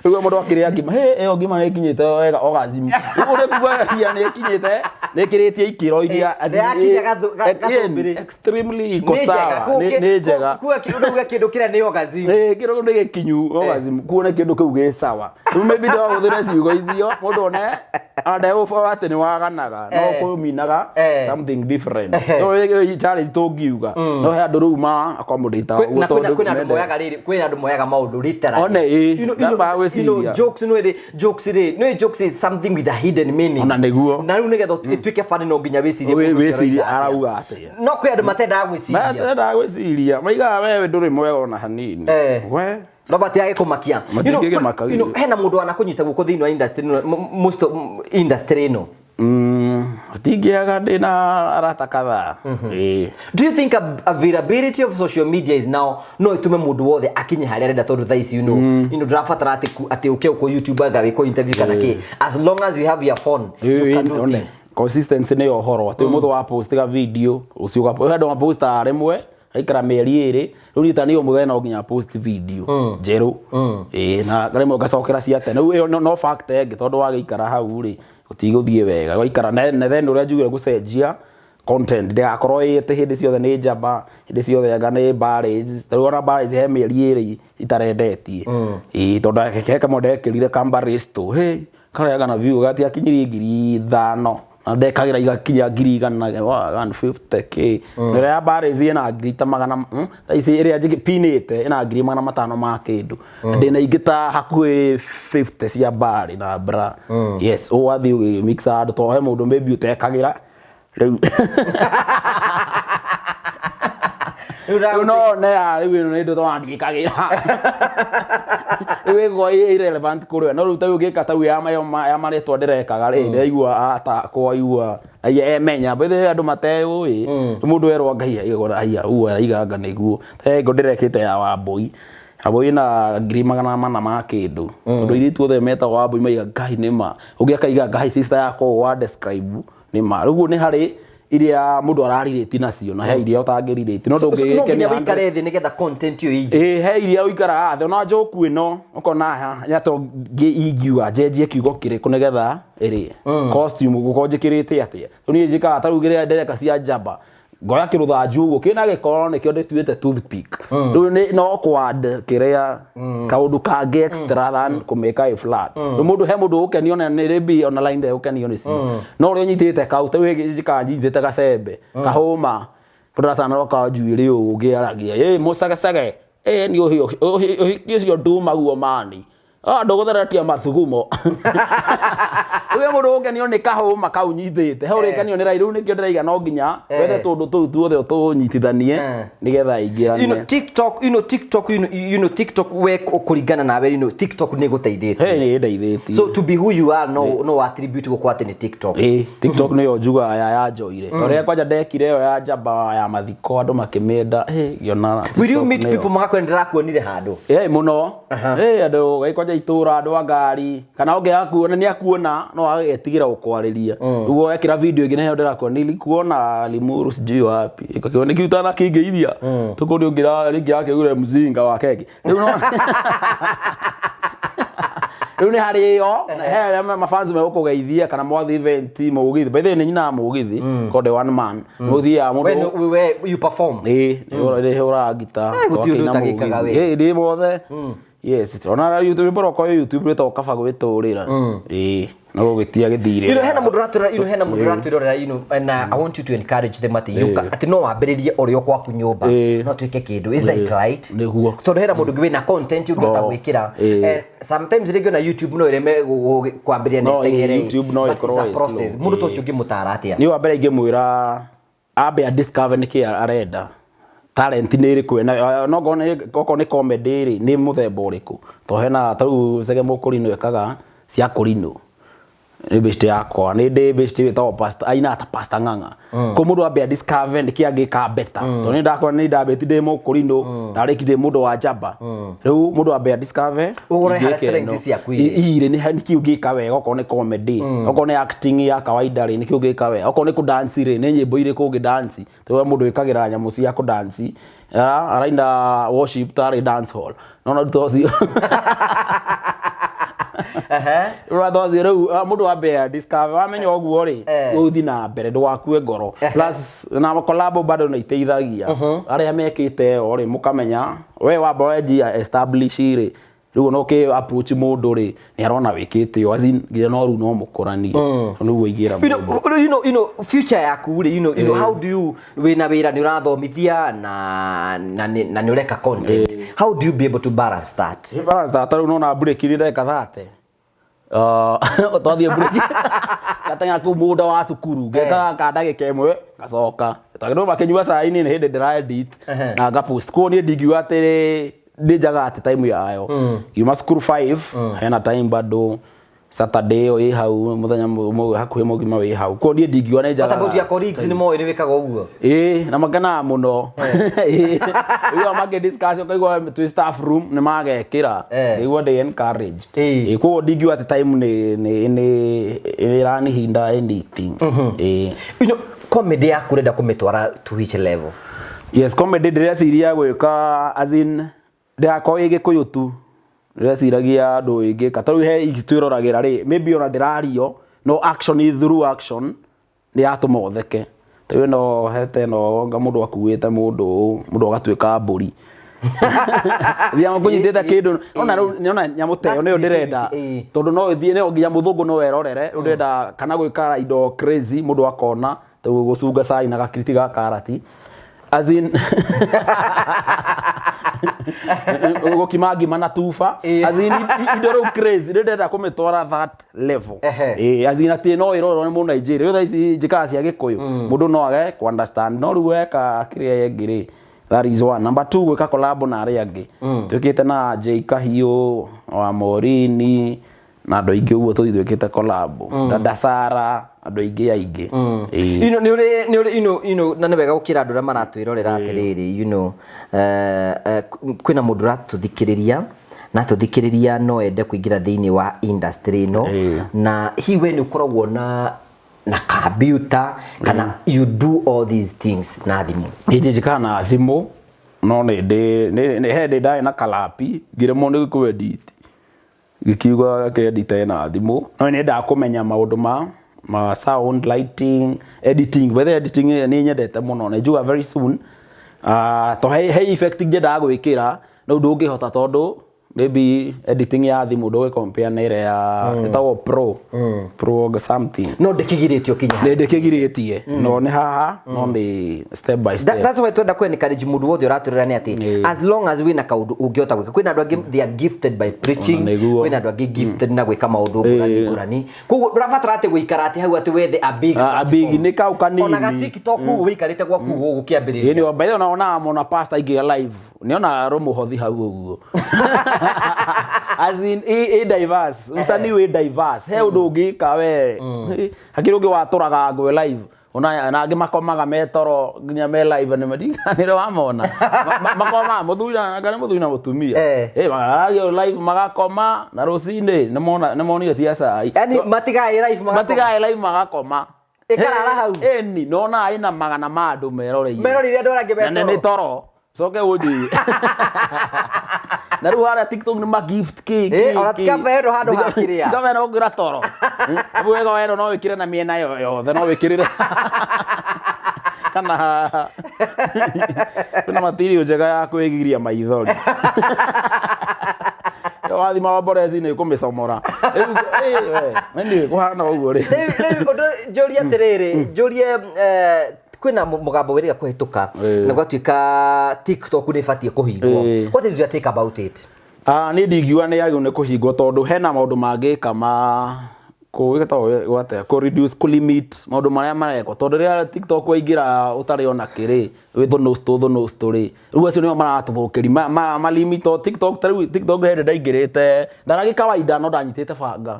Rĩu mũndũ akĩrĩa ngima, hĩ, ĩyo ngima nĩ ĩkinyĩte wega orgasm. Rĩu ũrĩa kugagia nĩ ĩkinyĩte, nĩ ĩkĩrĩtie ikĩro iria, as in, Nĩ yakinya gacumbĩrĩ. extremely iko Nĩ njega, sawa. Nĩ njega. Kuga kĩndũ kĩrĩa nĩ orgasm. Kĩndũ nĩ gĩkinyu orgasm, kuona kĩndũ kĩu gĩ sawa. Rĩu maybe no ũhũthĩre ciugo icio, mũndũ one, ona ndegũbora atĩ nĩ waganaga, no kũminaga something different. No ĩ challenge tũngiuga. No he andũ rĩu ma accommodate ũguo Na tondũ kwĩna andũ mende. moyaga rĩrĩ, kwĩna andũ moyaga maũndũ literally. One, ndamba gwĩciria. Jokes no ĩrĩ, jokes rĩ, no jokes is something with a hidden meaning. Ona nĩguo. Na rĩu nĩgetha ĩtuĩke funny no nginya wĩcirie mũndũ ũcio Wĩcirie arauga atĩa. arauga atĩa. No kwĩ andũ matendaga gwĩciria. Matendaga gwĩciria. Maigaga wewe ndũrĩ mwega ona hanini. We. No matiagĩkũmakia. Matingĩkĩmakagia. Hena mũndũ wanakũnyita guoko thĩinĩ wa industry ĩno, most of industry ĩno. Tingĩaga ndĩna arata kadhaa. Do you think availability of social media is now no ĩtũme mũndũ wothe akinye harĩa arenda tondũ thaa ici ndũrabatara atĩ ũke ũkũ YouTube anga wĩkwo interview kana kĩ. As long as you have your phone, you can do One. things. Consistency nĩyo ũhoro. Atĩ ũmũthĩ wa post ga video, ũcio ũga post, andũ mapostaga rĩmwe, Ngaikara mĩeri 2. Rĩu niĩ ta niĩ o mũthenya no nginya post video njerũ. Ĩĩ, na rĩmwe ngacokera cia tene. Rĩu ĩyo no fact ĩngĩ, tondũ wagĩikara hau rĩ, gũtigũthiĩ wega. Waikara na then ũrĩa njugire gũcenjia content ndĩgakorwo ĩ atĩ hĩndĩ ciothe nĩ njamba, hĩndĩ ciothe anga nĩ barrage. Rĩu ona barrage he mĩeri 2 itarendetie. Ĩĩ, tondũ he kamwe ndekĩrire kambaristo, hĩ karĩa na view gatiakinyirie 5,000, na ndekagĩra igakinya 100,000, 150K. Na ĩrĩa ya barrage ĩna ngiri ta magana, thaa ici ĩrĩa pinĩte ĩna 500,000 ma kĩndũ. Ndĩna ingĩ ta hakuhĩ 50 cia bari na bra. Yes, ũgathiĩ ũgĩmixa andũ, tondũ he mũndũ maybe ũtekagĩra rĩu. Rĩu no ne ya rĩu ĩno nĩ ndũ tondũ ndiĩkagĩra. Rĩu ĩgũkorwo ĩ irrelevant kũrĩ we. No rĩu ta rĩu ũngĩka ta rĩu ya marĩtwa ndĩrekaga rĩ, ndĩraigua atakwa igua aya emenya. By the way, andũ mateũĩ, mũndũ erwo Ngai aigua aya ũguo araiga anga nĩguo. He ngo ndĩrekĩte ya Wambũi. Wambũi ĩna 400,000 ma kĩndũ. Tondũ airĩtu othe metagwo Wambũi maiga Ngai nĩ ma. Ũngĩ akaiga Ngai sister yakwa ũũ wa describe nĩ ma. Rĩu nĩ harĩ iria mũndũ ararelate nacio na he iria ũtangĩrelate. No no nginya ndũngĩgĩkenia wĩikare thĩ nĩgetha content ĩyo ĩingĩ. Ĩĩ, he iria ũikaraga thĩ ona njoku ĩno ũkona haha nyato ingiuga njenjie kiugo kĩrĩkũ nĩgetha ĩrĩe costume gũkorwo njĩkĩrĩte atĩa. Rĩu niĩ njĩkaga ta rĩu rĩrĩa ndĩreka cia njamba, ngoya kĩrũthanju ũguo kĩna gĩkorwo nĩkĩo ndĩtuĩte toothpick. Rĩu nĩ no kwand kĩrĩa kaũndũ kangĩ extra than kũmĩka ĩ flat. Rĩu mũndũ, he mũndũ ũgũkenio na nĩ maybe ona line ndegũkenio nĩcio, no ũrĩa ũnyitĩte kau, ta rĩu njĩkaga nyitĩte gacembe kahũma kũndacana ka njuĩrĩ ũũ ngĩaragia ĩ mũcegecege ĩ nĩ ũhiki ũcio ndumagwo mani ndũgũtheretia mathugumo. Rĩu mũndũ ũgũkenio nĩ kahũma kau nyitĩte, he ũrĩkenio nĩ rai. Rĩu nĩkĩo ndĩraiga no nginya wethe tũndũ tũu tuothe ũtũnyitithanie nĩgetha aingĩrane. TikTok, TikTok, TikTok, we kũringana nawe, TikTok nĩ ĩgũteithĩtie? He, nĩ ĩndeithĩtie. So to be who you are, no attribute gũkũ atĩ nĩ TikTok? Ĩĩ, TikTok nĩyo njugaga ya yanjoire. Ũrĩa kwanja ndekire ĩyo ya njamba ya mathiko, andũ makĩmĩenda, ngĩona Will you TikTok meet nĩyo. people magakwĩra ndĩrakuonire handũ? Ĩĩ, mũno. Ĩĩ, andũ gĩ kwanja itũra, andũ a ngari, kana ũngĩ akuona nĩ akuona no agetigĩra gũkwarĩria. Ũguo wekĩra video ĩngĩ nĩyo ndĩrakuona, nilikuona Limuru sijui wapi. Ĩkakiuga nĩkĩ utanakĩngeithia tũkũrĩ ũngĩra rĩngĩ akĩgũre mzinga wa keki. Rĩu no rĩu nĩ harĩ ĩyo he arĩa mafans megũkũgeithia kana mwathiĩ event mũgithi. By the way, nĩ nyinaga mũgithi korwo ndĩ one man mũthiaga We, mũndũ. We, you perform? Ĩĩ, nĩ hũraga ngita. Gũtirĩ ũndũ ũtagĩkaga we. Ĩĩ, ndĩ mothe. Yes, ona rwĩmbo rwakwa rwĩ YouTube rwĩtagwo Kaba Gwĩtũrĩra. Ĩĩ, no gũgĩtia gĩthirĩ. Hena mũndũ ũratwĩrora, hena mũndũ ũratwĩrorera, and I want you to encourage them atĩ you atĩ no wambĩrĩrie ũrĩ o kwaku nyũmba no tuĩke kĩndũ. Is that right? Nĩguo. Tondũ hena mũndũ ũngĩ wĩna content ũngĩhota gwĩkĩra. Sometimes rĩngĩ ona YouTube no ĩreme kwambĩrĩria na No, ĩteng'ere, YouTube no but it's ĩkorwo a ĩ process. slow. Mũndũ ta ũcio ũngĩmũtara atĩa? Niĩ wa mbere ingĩmwĩra ambe a discover nĩkĩ arenda, talent nĩ ĩrĩkũ ena, no okorwo nĩ comedy rĩ, nĩ mũthemba ũrĩkũ, to hena ta rĩu Chege Mũkũrinũ ekaga cia kũrinũ, nĩ best yakwa, nĩ ndĩ best wĩtagwo Pastor, ainaga ta Pastor Ng'ang'a. Kũ mũndũ ambe a discover nĩkĩ angĩka better, tondũ nĩ ndakora nĩ ndambĩti ndĩ mũkũrinũ, ndarĩki ndĩ mũndũ wa njamba. Rĩu mũndũ ambe a discover Ũrore harĩa ingĩka strength ĩno. ciaku irĩ. Irĩ nĩ nĩkĩ ũngĩka wega, okorwo nĩ comedy, okorwo nĩ acting ya kawaida rĩ, nĩkĩ ũngĩka wega, okorwo nĩ kũdance rĩ, nĩ nyĩmbo irĩkũ ũngĩdance, tondũ mũndũ wĩkagĩra nyamũ cia kũdance, araina worship tarĩ dance hall, no no to ũcio rĩu to ũcio rĩu mũndũ ambe a discover, wamenya ũguo rĩ, ũthiĩ na mbere, ndũgakue ngoro. Plus na collab bado nĩ iteithagia arĩa mekĩte ĩyo rĩ, mũkamenya we wamba wenjia establish rĩ, rĩu ona ũkĩ approach mũndũ rĩ, nĩ arona wĩkĩte ũũ, as in nginya no rĩu no mũkoranie. Nĩguo ingĩra mũndũ. Future yaku rĩ, how do you, wĩna wĩra nĩ ũrathomithia na nĩ ũreka content, how do you be able to balance that? Nĩ balance ta rĩu nona break nĩ ndagĩka 30. Twathiĩ break gateng'era kũu mũgũnda wa cukuru, ngeka ka ndagĩka 1, ngacoka tondũ makĩnyua cai, niĩ nĩ hĩndĩ ndĩra edit na nga post. Koguo niĩ ndingiuga atĩ nĩ njaga atĩ time yayo. Ngiuma cukuru 5 hena time bado, Saturday ĩyo ĩ hau, mũthenya hakuhĩ mũgima wĩ hau. Koguo niĩ ndingiuga nĩ What njagaga. about your colleagues, nĩ moĩ nĩ wĩkaga ũguo? Ĩĩ, na makenaga mũno. Ĩĩ, rĩu makĩ discuss ũkaigua twĩ staff room nĩ magekĩra. Ngaigua ndĩ encouraged. Ĩĩ, koguo ndingiuga atĩ time nĩ ĩranihinda anything. Ĩĩ. Comedy yaku ũrenda kũmĩtwara to which level? Yes, comedy ndĩreciria gwĩka, as in ndĩgakorwo ĩ Gĩkũyũ tu, ndĩreciragia andũ ĩngĩka ta rĩu he ici twĩroragĩra rĩ, maybe ona ndĩrario no action, through action nĩ yatũma ũtheke. Ta rĩu ĩno hete ĩno anga mũndũ akuĩte mũndũ, mũndũ agatuĩka mbũri. Thiaga kũnyitĩte kĩndũ ona rĩu nĩona nyamũ ta ĩyo nĩyo ndĩrenda, tondũ no ĩthiĩ no nginya mũthũngũ no erorere. Rĩu ndĩrenda kana gwĩka indo crazy mũndũ akona ta gũcunga cai na gakiriti ga karati, as in gũkima ngima na tuba, as in indo rĩu crazy. Rĩu ndĩrenda kũmĩtwara that level. As in atĩ no ĩrorwo nĩ mũndũ Nigeria. Rĩu thaa ici njĩkaga cia Gĩkũyũ, mũndũ no age kũ understand, no rĩu weka kĩrĩa ĩngĩ rĩ, that is one. Number two, gwĩka collab na arĩa angĩ. Twĩkĩte na J Kahiũ wa Morini na andũ aingĩ ũguo, tũthiĩ twĩkĩte collab na Dasara, andũ aingĩ aingĩ. Nĩ ũrĩ na nĩ wega gũkĩra andũ arĩa maratwĩrorera atĩrĩrĩ, kwĩna mũndũ ũratũthikĩrĩria na tũthikĩrĩria no ende kũingĩra thĩinĩ wa industry ĩno, na hihi we nĩ ũkoragwo na computer kana you do all these things na thimũ? Ĩĩ, njĩkaga na thimũ, no nĩ ndĩ he ndĩ ndarĩ na kalapi ngĩremwo nĩ kũ edit, gĩkiuga kĩedite na thimũ, no nĩ nyendaga kũmenya maũndũ ma sound, lighting, editing. By the editing nĩ nyendete mũno na njugaga very soon, to he effect nyendaga gwĩkĩra no ndũngĩhota tondũ maybe editing ya thimũ ndũgĩ compare na ĩrĩa ya ĩtagwo pro something. No ndĩkĩgirĩtio kinya? Nĩ ndĩkĩgirĩtie, no nĩ haha, no nĩ step by step. That's why twenda ku encourage mũndũ wothe ũratũrĩra nĩ atĩ as long as wĩna kaũndũ ũngĩhota gwĩka. Kwĩna andũ angĩ they are gifted by preaching. Ona nĩguo. Kwĩna andũ angĩ gifted na gwĩka maũndũ ngũrani ngũrani, koguo ndũrabatara atĩ gũikara atĩ hau atĩ wethe a big A big platform. Nĩ kau kanini. Ona ga TikTok ũguo wĩikarĩte gwaku ũguo gũkĩambĩrĩria. Ĩĩ, nĩ by the way, ona onaga mona pastor aingĩ live, nĩona rũmũhothi hau ũguo, as in ĩ diverse, ũcani wĩ diverse, he ũndũ ũngĩka we hakiri ũngĩ watũraga ngwe live, ona na angĩ makomaga metoro nginya me live, nĩ matiganĩre wamona makomaga mũthuri na kana mũthuri na mũtumia. Maragio live magakoma na rũcinĩ nĩmonire cia cai. Yani matigaĩ live magakoma. Matigaĩ live magakoma. Ĩkarara hau. Ĩni nona ĩna magana ma andũ meroreire. Meroreire andũ arĩa angĩ Na nĩ metoro. toro coke ũnjĩre na rĩu harĩa TikTok nĩ ma gift kĩ Ona ti kaba ĩno handũ ha kĩrĩa. Kaba ĩno ũngĩra toro wega weno no wĩkĩre na mĩena yothe, no wĩkĩrĩre kana haha kwĩna material njega ya kwĩgiria maithori. Wathi maomborezi nĩ kũmĩcomora rĩu. We anyway, kũhana ũguo rĩ. Rĩu ũndũ njũrie atĩrĩrĩ, njũrie, kwĩna mũgambo wĩrĩga kũhĩtũka na gwatuĩka TikTok nĩ ĩbatiĩ kũhingwo. What is your take about it? Ah, niĩ ndingiuga nĩ yagĩrĩirwo nĩ kũhingwo, tondũ hena maũndũ mangĩka ma kũ atĩa kũ reduce, kũ limit maũndũ marĩa marekwo, tondũ rĩrĩa TikTok waingĩra ũtarĩ ona kĩrĩ wĩ thũnũctũ thũnũctũ rĩ, rĩu acio nĩo maratũthũkĩri ma limit o TikTok. Ta rĩu TikTok hĩndĩ ndaingĩrĩte ndaragi kawaida, no ndanyitĩte banga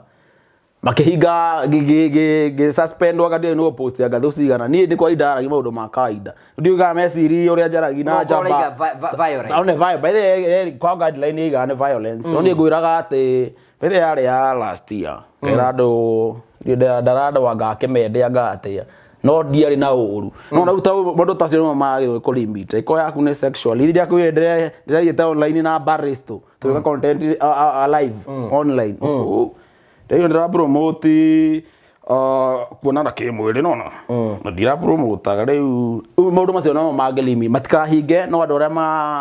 makĩhinga, ngĩ suspend wakati nĩ post anga thũ cigana. Niĩ ndĩ kwa ndaragia maũndũ ma kawaida, ndiũĩ kana mecirie ũrĩa njaragia na No, ũkorwo njamba. ũraiga violence. One by the way, kwa guideline iga nĩ violence, no niĩ ngwĩraga atĩ by the way yarĩ ya last year, ngĩra andũ ndarandũ anga akĩmende anga atĩa, no ndiarĩ na ũru, no rĩu ta maũndũ ta acio nĩmo magĩrĩirwo kũ limit. Ĩko yaku nĩ sexual iria kwĩ ndĩrathiĩte online na baristo twĩka content live online. Rĩu ndĩra promote kuonana kĩmwĩrĩ nona na ndira promotaga. Rĩu maũndũ macio no mangĩ limit, matikahinge, no andũ arĩa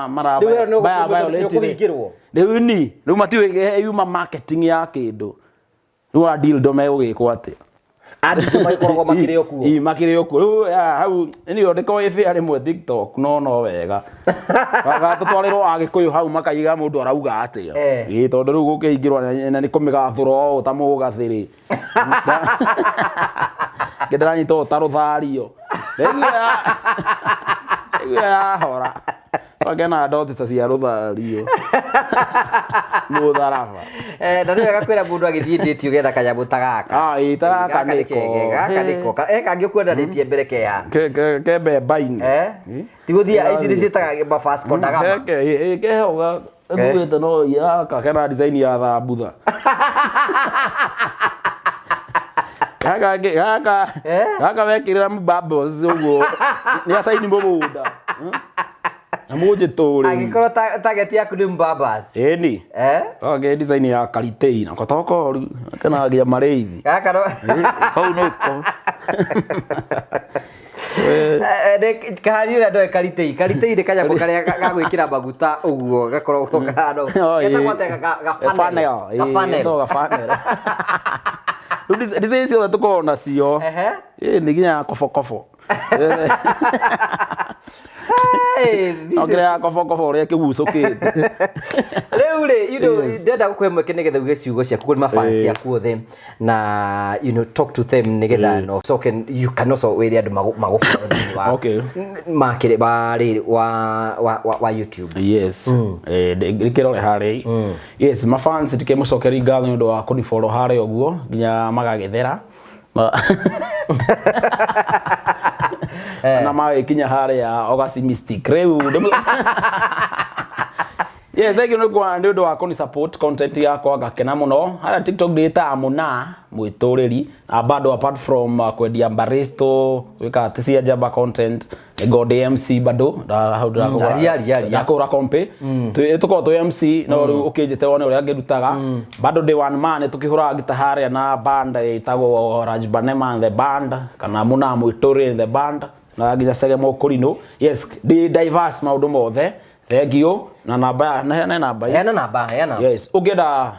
mara Rĩu we nĩ maya violate rĩ, ũkũhingĩrwo? Rĩu ni rĩu matiũĩ yuma marketing ya kĩndũ, rĩu a dildo megũgĩkwo atĩa? Andũ magĩkoragwo makĩrĩ o kuo. Ii, makĩrĩ o kuo. Rĩu hau nĩyo ndĩkorwo ĩ fair rĩmwe TikTok, no wega tũtwarĩrwo Agĩkũyũ hau makaiga mũndũ arauga atĩa. Ĩĩ, tondũ rĩu gũkĩingĩrwo na nĩ kũmĩgathũra ũũ ta mũgathĩ rĩ, ndĩranyita ũũ ta rũthario. Rĩu yahora wakena ndoti ta cia rũthario mũtharaba. Na nĩ wega kwĩra mũndũ agĩthiĩ ndĩti ũgetha kanyamũ ta gaka. Ah, ĩĩ, ta gaka Gaka nĩ nĩko. kege, gaka nĩko. Kangĩ ũkuonanĩtie mbere keha. Ke mbemba-inĩ. Ti gũthiĩ ici nĩ ciĩtaga mabasco da Gama. Geke keho gakuĩte no gaka kena design ya thambutha gaka gaka. Gaka wekĩrĩra bubbles ũguo nĩ acaini mũgũnda. Na mũnjĩtũrĩri. Angĩkorwo target yaku nĩ mbabas. Ĩni. Eh? Oge design ya karitei na kotokoru kenagia marĩithi. Gaka no Kau nĩko. Kahari ũrĩa ndoĩ karitei. Karitei nĩ kanyamũ karĩa ga gwĩkĩra maguta ũguo gakoragwo kahana. Getagwo atĩa ga funnel. Ga funnel. Ga funnel. Rĩu design ciothe tũkoragwo nacio. Ehe. Ĩ nĩ nginya ya kobokobo. Hey, this No is kĩrĩa ya kobokobo ũrĩa kĩgucũkĩte. Rĩu rĩ, you know, ndĩrenda gũkũhe mweke nĩgetha uge ciugo ciaku kũrĩ mafans ciaku othe na you know, talk to them nĩgetha no coke you can also wĩre andũ magũfollow thĩinĩ wa Okay. makĩrĩ wa rĩrĩ wa YouTube. Yes. Ndĩkĩrore harĩa. Yes, mafans ndikĩmũcokeria ngatho nĩ ũndũ wa kũnifollow harĩa ũguo nginya magagĩthera. Na magĩkinya harĩa Ogasi Mystic. Rĩu Yeah, thank you nĩ nĩ ũndũ wa kũni support content yakwa ngakena mũno. Harĩa TikTok ndĩtaga mũna mwĩtũrĩri na bado apart from kwendia baristo gwĩka atĩ cia njamba content nĩ ndĩ MC bado hau Aria, aria, aria. ndakũgũra kompi tũkorwo twĩ MC no rĩu ũkĩnjĩte wone ũrĩa ngĩrutaga bado ndĩ one man tũkĩhũraga ngita harĩa na band ĩtagwo Rajbanema and the band kana mũna mwĩtũrĩri the band na nginya Cege Mũkũrinũ. Yes, ndĩ diverse maũndũ mothe. Thank you. Na namba ya na namba. Heana namba, heana. Yes, ũngĩenda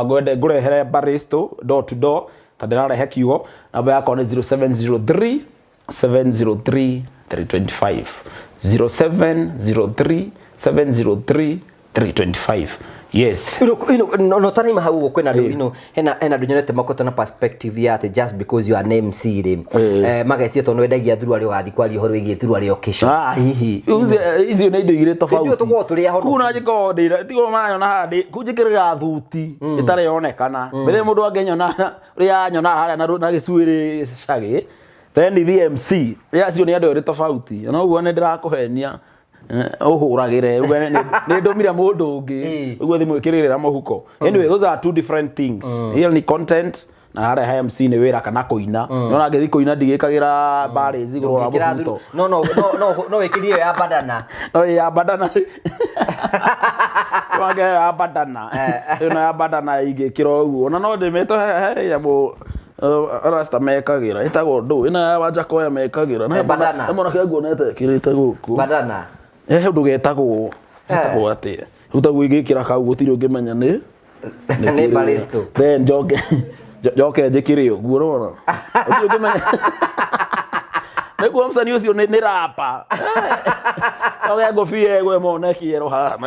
ngwende ngũrehere baristo door to door ta ndĩrarehe kiugo, namba yakwa nĩ 0703 703 325 0703 703 325. Yes. You know, no tanaima hau ũguo kwĩna andũ, you know, hena andũ nyonete makoretwo na perspective ya atĩ just because you are an MC rĩ, magacia tondũ wendagia thuruarĩ ũgathiĩ kwaria ũhoro wĩgiĩ thuruarĩ occasion. Ah, hihi. Icio nĩ indo igĩrĩ tofauti. Ithuĩ tũkoragwo tũrĩ ahonoki. Kũu na njĩkoragwo ndĩ tigo maranyona haha ndĩ kũu njĩkĩraga thuti ĩtarĩ yonekana. Mbere mũndũ angĩnyona ũrĩa anyona harĩa na gĩcuĩrĩ cagĩ. Then the MC. Ya acio nĩ andũ erĩ tofauti. Na ũguo nĩ ndĩrakũhenia. Ũhũragĩre uge nĩ ndũmire mũndũ ũngĩ ũguo thimũ ĩkĩrĩrĩra mũhuko. Anyway, those are two different things. Here ni content na harĩa ha MC nĩ wĩra kana kũina. Nĩwona ngĩthiĩ kũina ndigĩkagĩra barĩ igũrũ wa Ũngĩkĩra mũbuto. No no no no no wĩkĩrie ĩyo ya bandana. No ya bandana. Wange ya bandana. Ĩno ya bandana ingĩkĩra ũguo. Ona no ndĩmĩtwo he nyamũ rasta mekagĩra ĩtagwo ndũ ĩno ya Wanjakoya mekagĩra. Eh, bandana. He mwanake nguonete ekĩrĩte gũkũ. Bandana. He ũndũ getagwo getagwo atĩa. Rĩu taguo ingĩkĩra kau gũtirĩ ũngĩmenya nĩ Nĩ baristo. Then njoke njoke njĩkĩre ũguo ũrona. Gũtirĩ ũngĩmenya. Nĩguo msanii ũcio nĩ rapa. Coge ngũbia ĩgwe mone kĩero haha.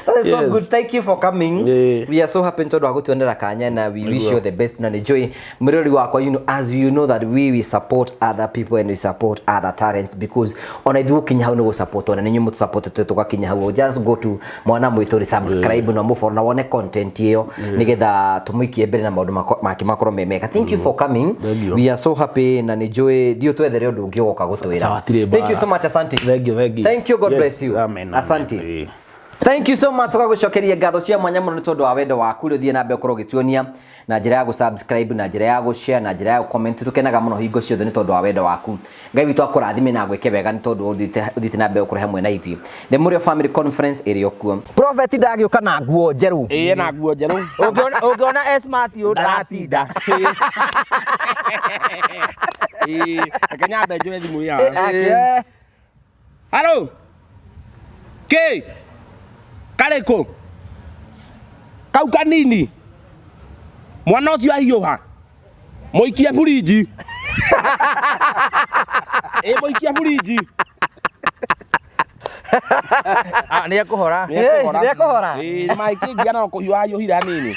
That is so Yes. good. Thank you for coming. Yeah. We are so happy tondu wa gutuonera kanya na we wish you the best na enjoy mwirori wakwa, you know, as you know that we support other people and we support other talents because ona ithuĩ gũkinya hau nĩ gũ support ona nĩ inyuĩ mũtũsupportete tũgakinya hau. Just go to mwana mwĩtũri, subscribe na mũfollow na wone content ĩyo nĩgetha tũmũikie mbere na maũndũ make makorwo me mega. Thank you for coming. Thank you. We are so happy na nĩ njũĩ thiĩ ũtwethere ũndũ ũngĩ ũgoka gũtwĩra. Sawa, hatirĩ Thank you mbara. so much, asante. Thank you, thank you. Thank you, God Yes, bless you. amen, amen. Asante. Eh. Thank you so much tũgagũcokeria ngatho cia mwanya mũno nĩ tondũ wa wendo waku rĩu thiĩ na mbere ũkorwo ũgĩtuonia na njĩra ya gũ-subscribe na njĩra ya gũ-share na njĩra ya gũ-comment. Tũkenaga mũno hingo ciothe nĩ tondũ wa wendo waku. Ngai witũ akũrathime na agwĩke wega nĩ tondũ ũthiĩte na mbere gũkorwo hamwe na ithuĩ. The Mũrĩo Family Conference ĩrĩ o kuo. Prophet ndagĩũka na nguo njerũ. Ĩĩ, na nguo njerũ. Ũngĩona S Matthew ndaratinda. Ĩĩ, reke nyambe njoe thimũ ĩyo. Ake. Halo. Kĩ? Karĩkũ? Kau kanini. Mwana ũcio ahiũha. Mũikie burinji. Ĩ, mũikie burinji. Ah, nĩ ekũhora. Nĩ ekũhora. Ĩĩ, nĩ makĩngia no kũhiũha ahiũhire hanini.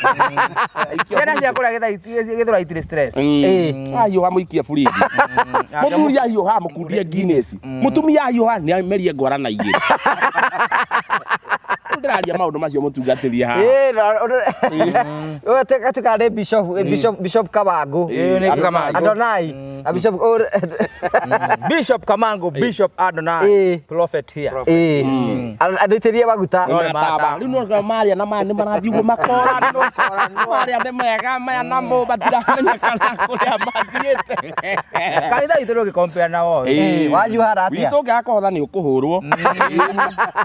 Ciana cia kũrĩa Gĩthũrai itirĩ stress. Ahiũha mũikie burinji. Mũthuri ahiũha mũkundie Guinness. Mũtumia ahiũha nĩ amerie ngwara na igĩrĩ. Rĩu ndĩraria maũndũ macio mũtungatĩrie haha. Ĩĩ, gatuĩka nĩ Bishop Kawangu. Ĩĩ, nĩ Kamangu. Adonai. Na Bishop or- Bishop Kamango, Bishop Adonai, prophet here. Andå maguta. No, nĩ mataba mataba. rĩu no maria na maya nĩ marathiĩ ũguo makoranwo maria nĩ mega maya namo matiramenyekana kũrĩa mathiĩte. Kanitha witũ ndũngĩkompea na wao. Wanyu hara atĩa? Witũ ũngĩaga kũhotha nĩ ũkũhũrwo,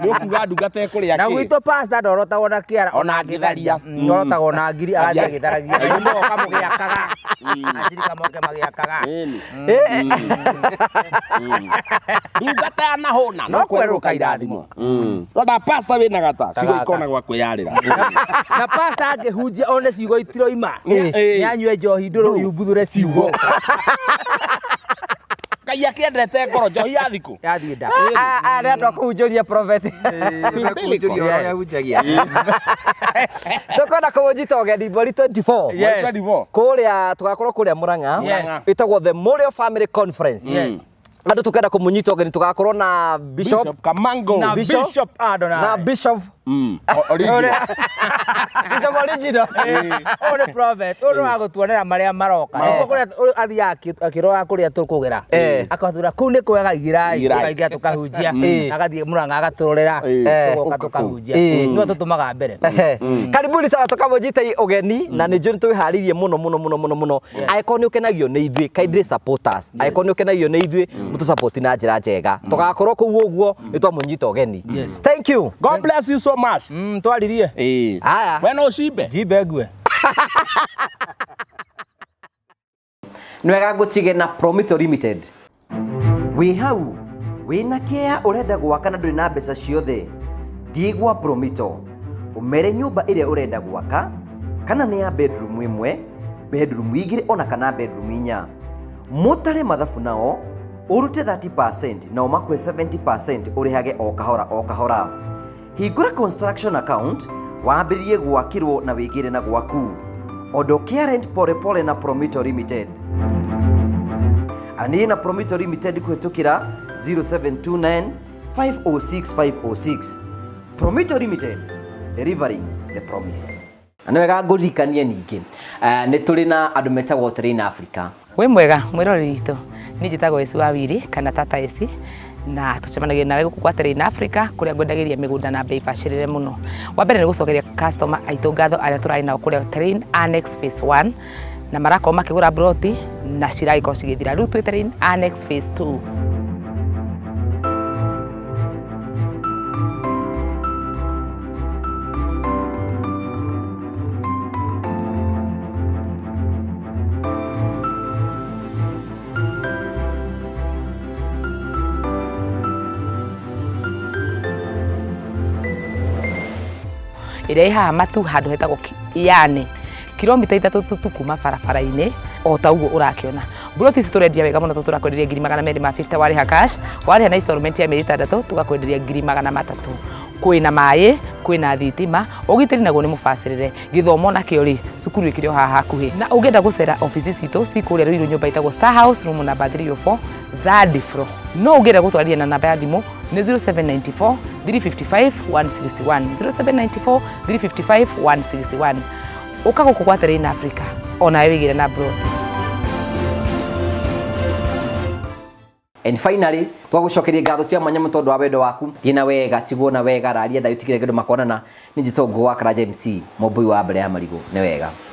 nĩ ũkuga ndungata ĩkũrĩa Na kĩ. gwitũ pastor ndorotagwo na kĩara. Ona angĩtharia. Ndorotagwo na ngiri agathiĩ agĩtharagia. Inyuĩ mũgoka mũgĩakaga. Acirika moke magĩakaga. Ĩni. Ndungata yanahũna No kwerũka irathimo. Rora pasta wĩna gata ciugo Gaka. ikona gwa kwĩyarĩra. Na pastor angĩhunjia one ciugo itiroima. Nĩ- Nĩanyue njohi ndũrũ yumbuthũre ciugo. Ngai akĩendete ngoro njohi ya thikũ. Yathiĩ nda. Arä andå a kå hunjå prophet. Kũhunjũria. Tũkwenda kũmũnyita ũgeni mweri 24. Yes. 24. Kũrĩa tũgakorwo kũrĩa Murang'a. Yes. Ĩtagwo the Memorial Family Conference. Yes. Andũ tũkenda kũmũnyita ũgeni tũgakorwo na Bishop Bishop Kamango. Na Bishop- Bishop Adonai. na Bishop Original. Bishop original. Ũyũ nĩ prophet, ũyũ nĩ wa gũtuonera marĩa maroka. Nĩkuo kũrĩa ũyũ athiaga akĩroraga kũrĩa tũkũgera. Akatwĩra kũu nĩ kwega igĩrai, Igĩrai. tũkaingĩra tũkahunjia. Agathiĩ Murang'a agatũrorera, tũgoka tũkahunjia. Nĩwe tũtũmaga mbere. Ehe. Karibuni sana tũkamũnyita ũgeni na nĩ njũĩ nĩ twĩharĩirie mũno mũno mũno mũno mũno. Angĩkorwo nĩ ũkenagio nĩ ithuĩ, kindly support us. Angĩkorwo nĩ ũkenagio nĩ ithuĩ, mũtũ na njĩra njega. Tũgakorwo kũu ũguo nĩ twamũnyita ũgeni. Thank you. God bless you so much. Twaririe. Haya. We no ũcimbe. Jimbe ngue. Nĩ wega ngũtige na Promito Limited. Wĩ hau wĩna kĩa ũrenda gwaka na ndũrĩ na mbeca ciothe, thiĩ gwa Promito ũmere nyũmba ĩrĩa ũrenda gwaka, kana nĩ ya bedroom ĩmwe, bedroom igĩrĩ ona kana bedroom inya. Mũtare mathabu nao ũrute 30% nao makue 70% ũrĩhage o kahora o kahora. Hingũra construction account wambĩrĩrie gwakĩrwo na wĩgĩre na gwaku. Ondokea rent pole pole na Promito Limited. Anĩrĩria na Promito Limited kũhĩtũkĩra 0729 506 506. Promito Limited, delivering the promise. Na nĩ wega ngũririkanie ningĩ nĩ tũrĩ na andũ metagwo Terrain Africa. Wĩ mwega mwĩroreri witũ, niĩ njĩtagwo Esi wa Wiri kana Tata Esi, na tũcemanagia nawe gũkũ gwa Terrain Africa kũrĩa ngwendagĩria mĩgũnda na bei bacĩrĩre mũno. Wa mbere nĩ gũcokeria customer aitũ ngatho arĩa tũrarĩ nao kũrĩa Terrain Annex Phase 1 na marakorwo makĩgũra broti na ciragĩkorwo cigĩthira. Rĩu twĩ Terrain Annex Phase 2. Ĩrĩa ĩ haha matu handũ hetagwo yani kilomita 3 tu kuma barabara-inĩ o ta ũguo ũrakĩona. Mburoti ici tũrendia wega mũno, tũrakwenderia 250,000 warĩha cash, warĩha na installment ya mĩeri 6 tũgakwenderia 300,000. Kwĩna maĩ, kwĩna thitima, ũgitĩri naguo nĩ mũbacĩrĩre. Gĩthomo nakĩo rĩ, cukuru ĩkĩrĩ o haha hakuhĩ. Na ũngĩenda gũcera obici citũ ci kũrĩa Ruiru nyũmba ĩtagwo Star House room number 304 third floor. No ũngĩenda gũtwarĩria na namba ya thimũ nĩ 0794 355 161, 0794 355 161. Ũka gũkũ gwa Terrain Africa onawe wĩgĩre na broti. And finally twagũcokeria ngatho cia mwanya mũno tondũ wa wendo waku. Thiĩ na wega, tigwo na wega, raria thayũ, tigĩre kĩndũ makonana. Nĩ njĩtagwo Ngũgũ wa Karanja MC, mũmbui wa mbere ya marigũ. Nĩ wega.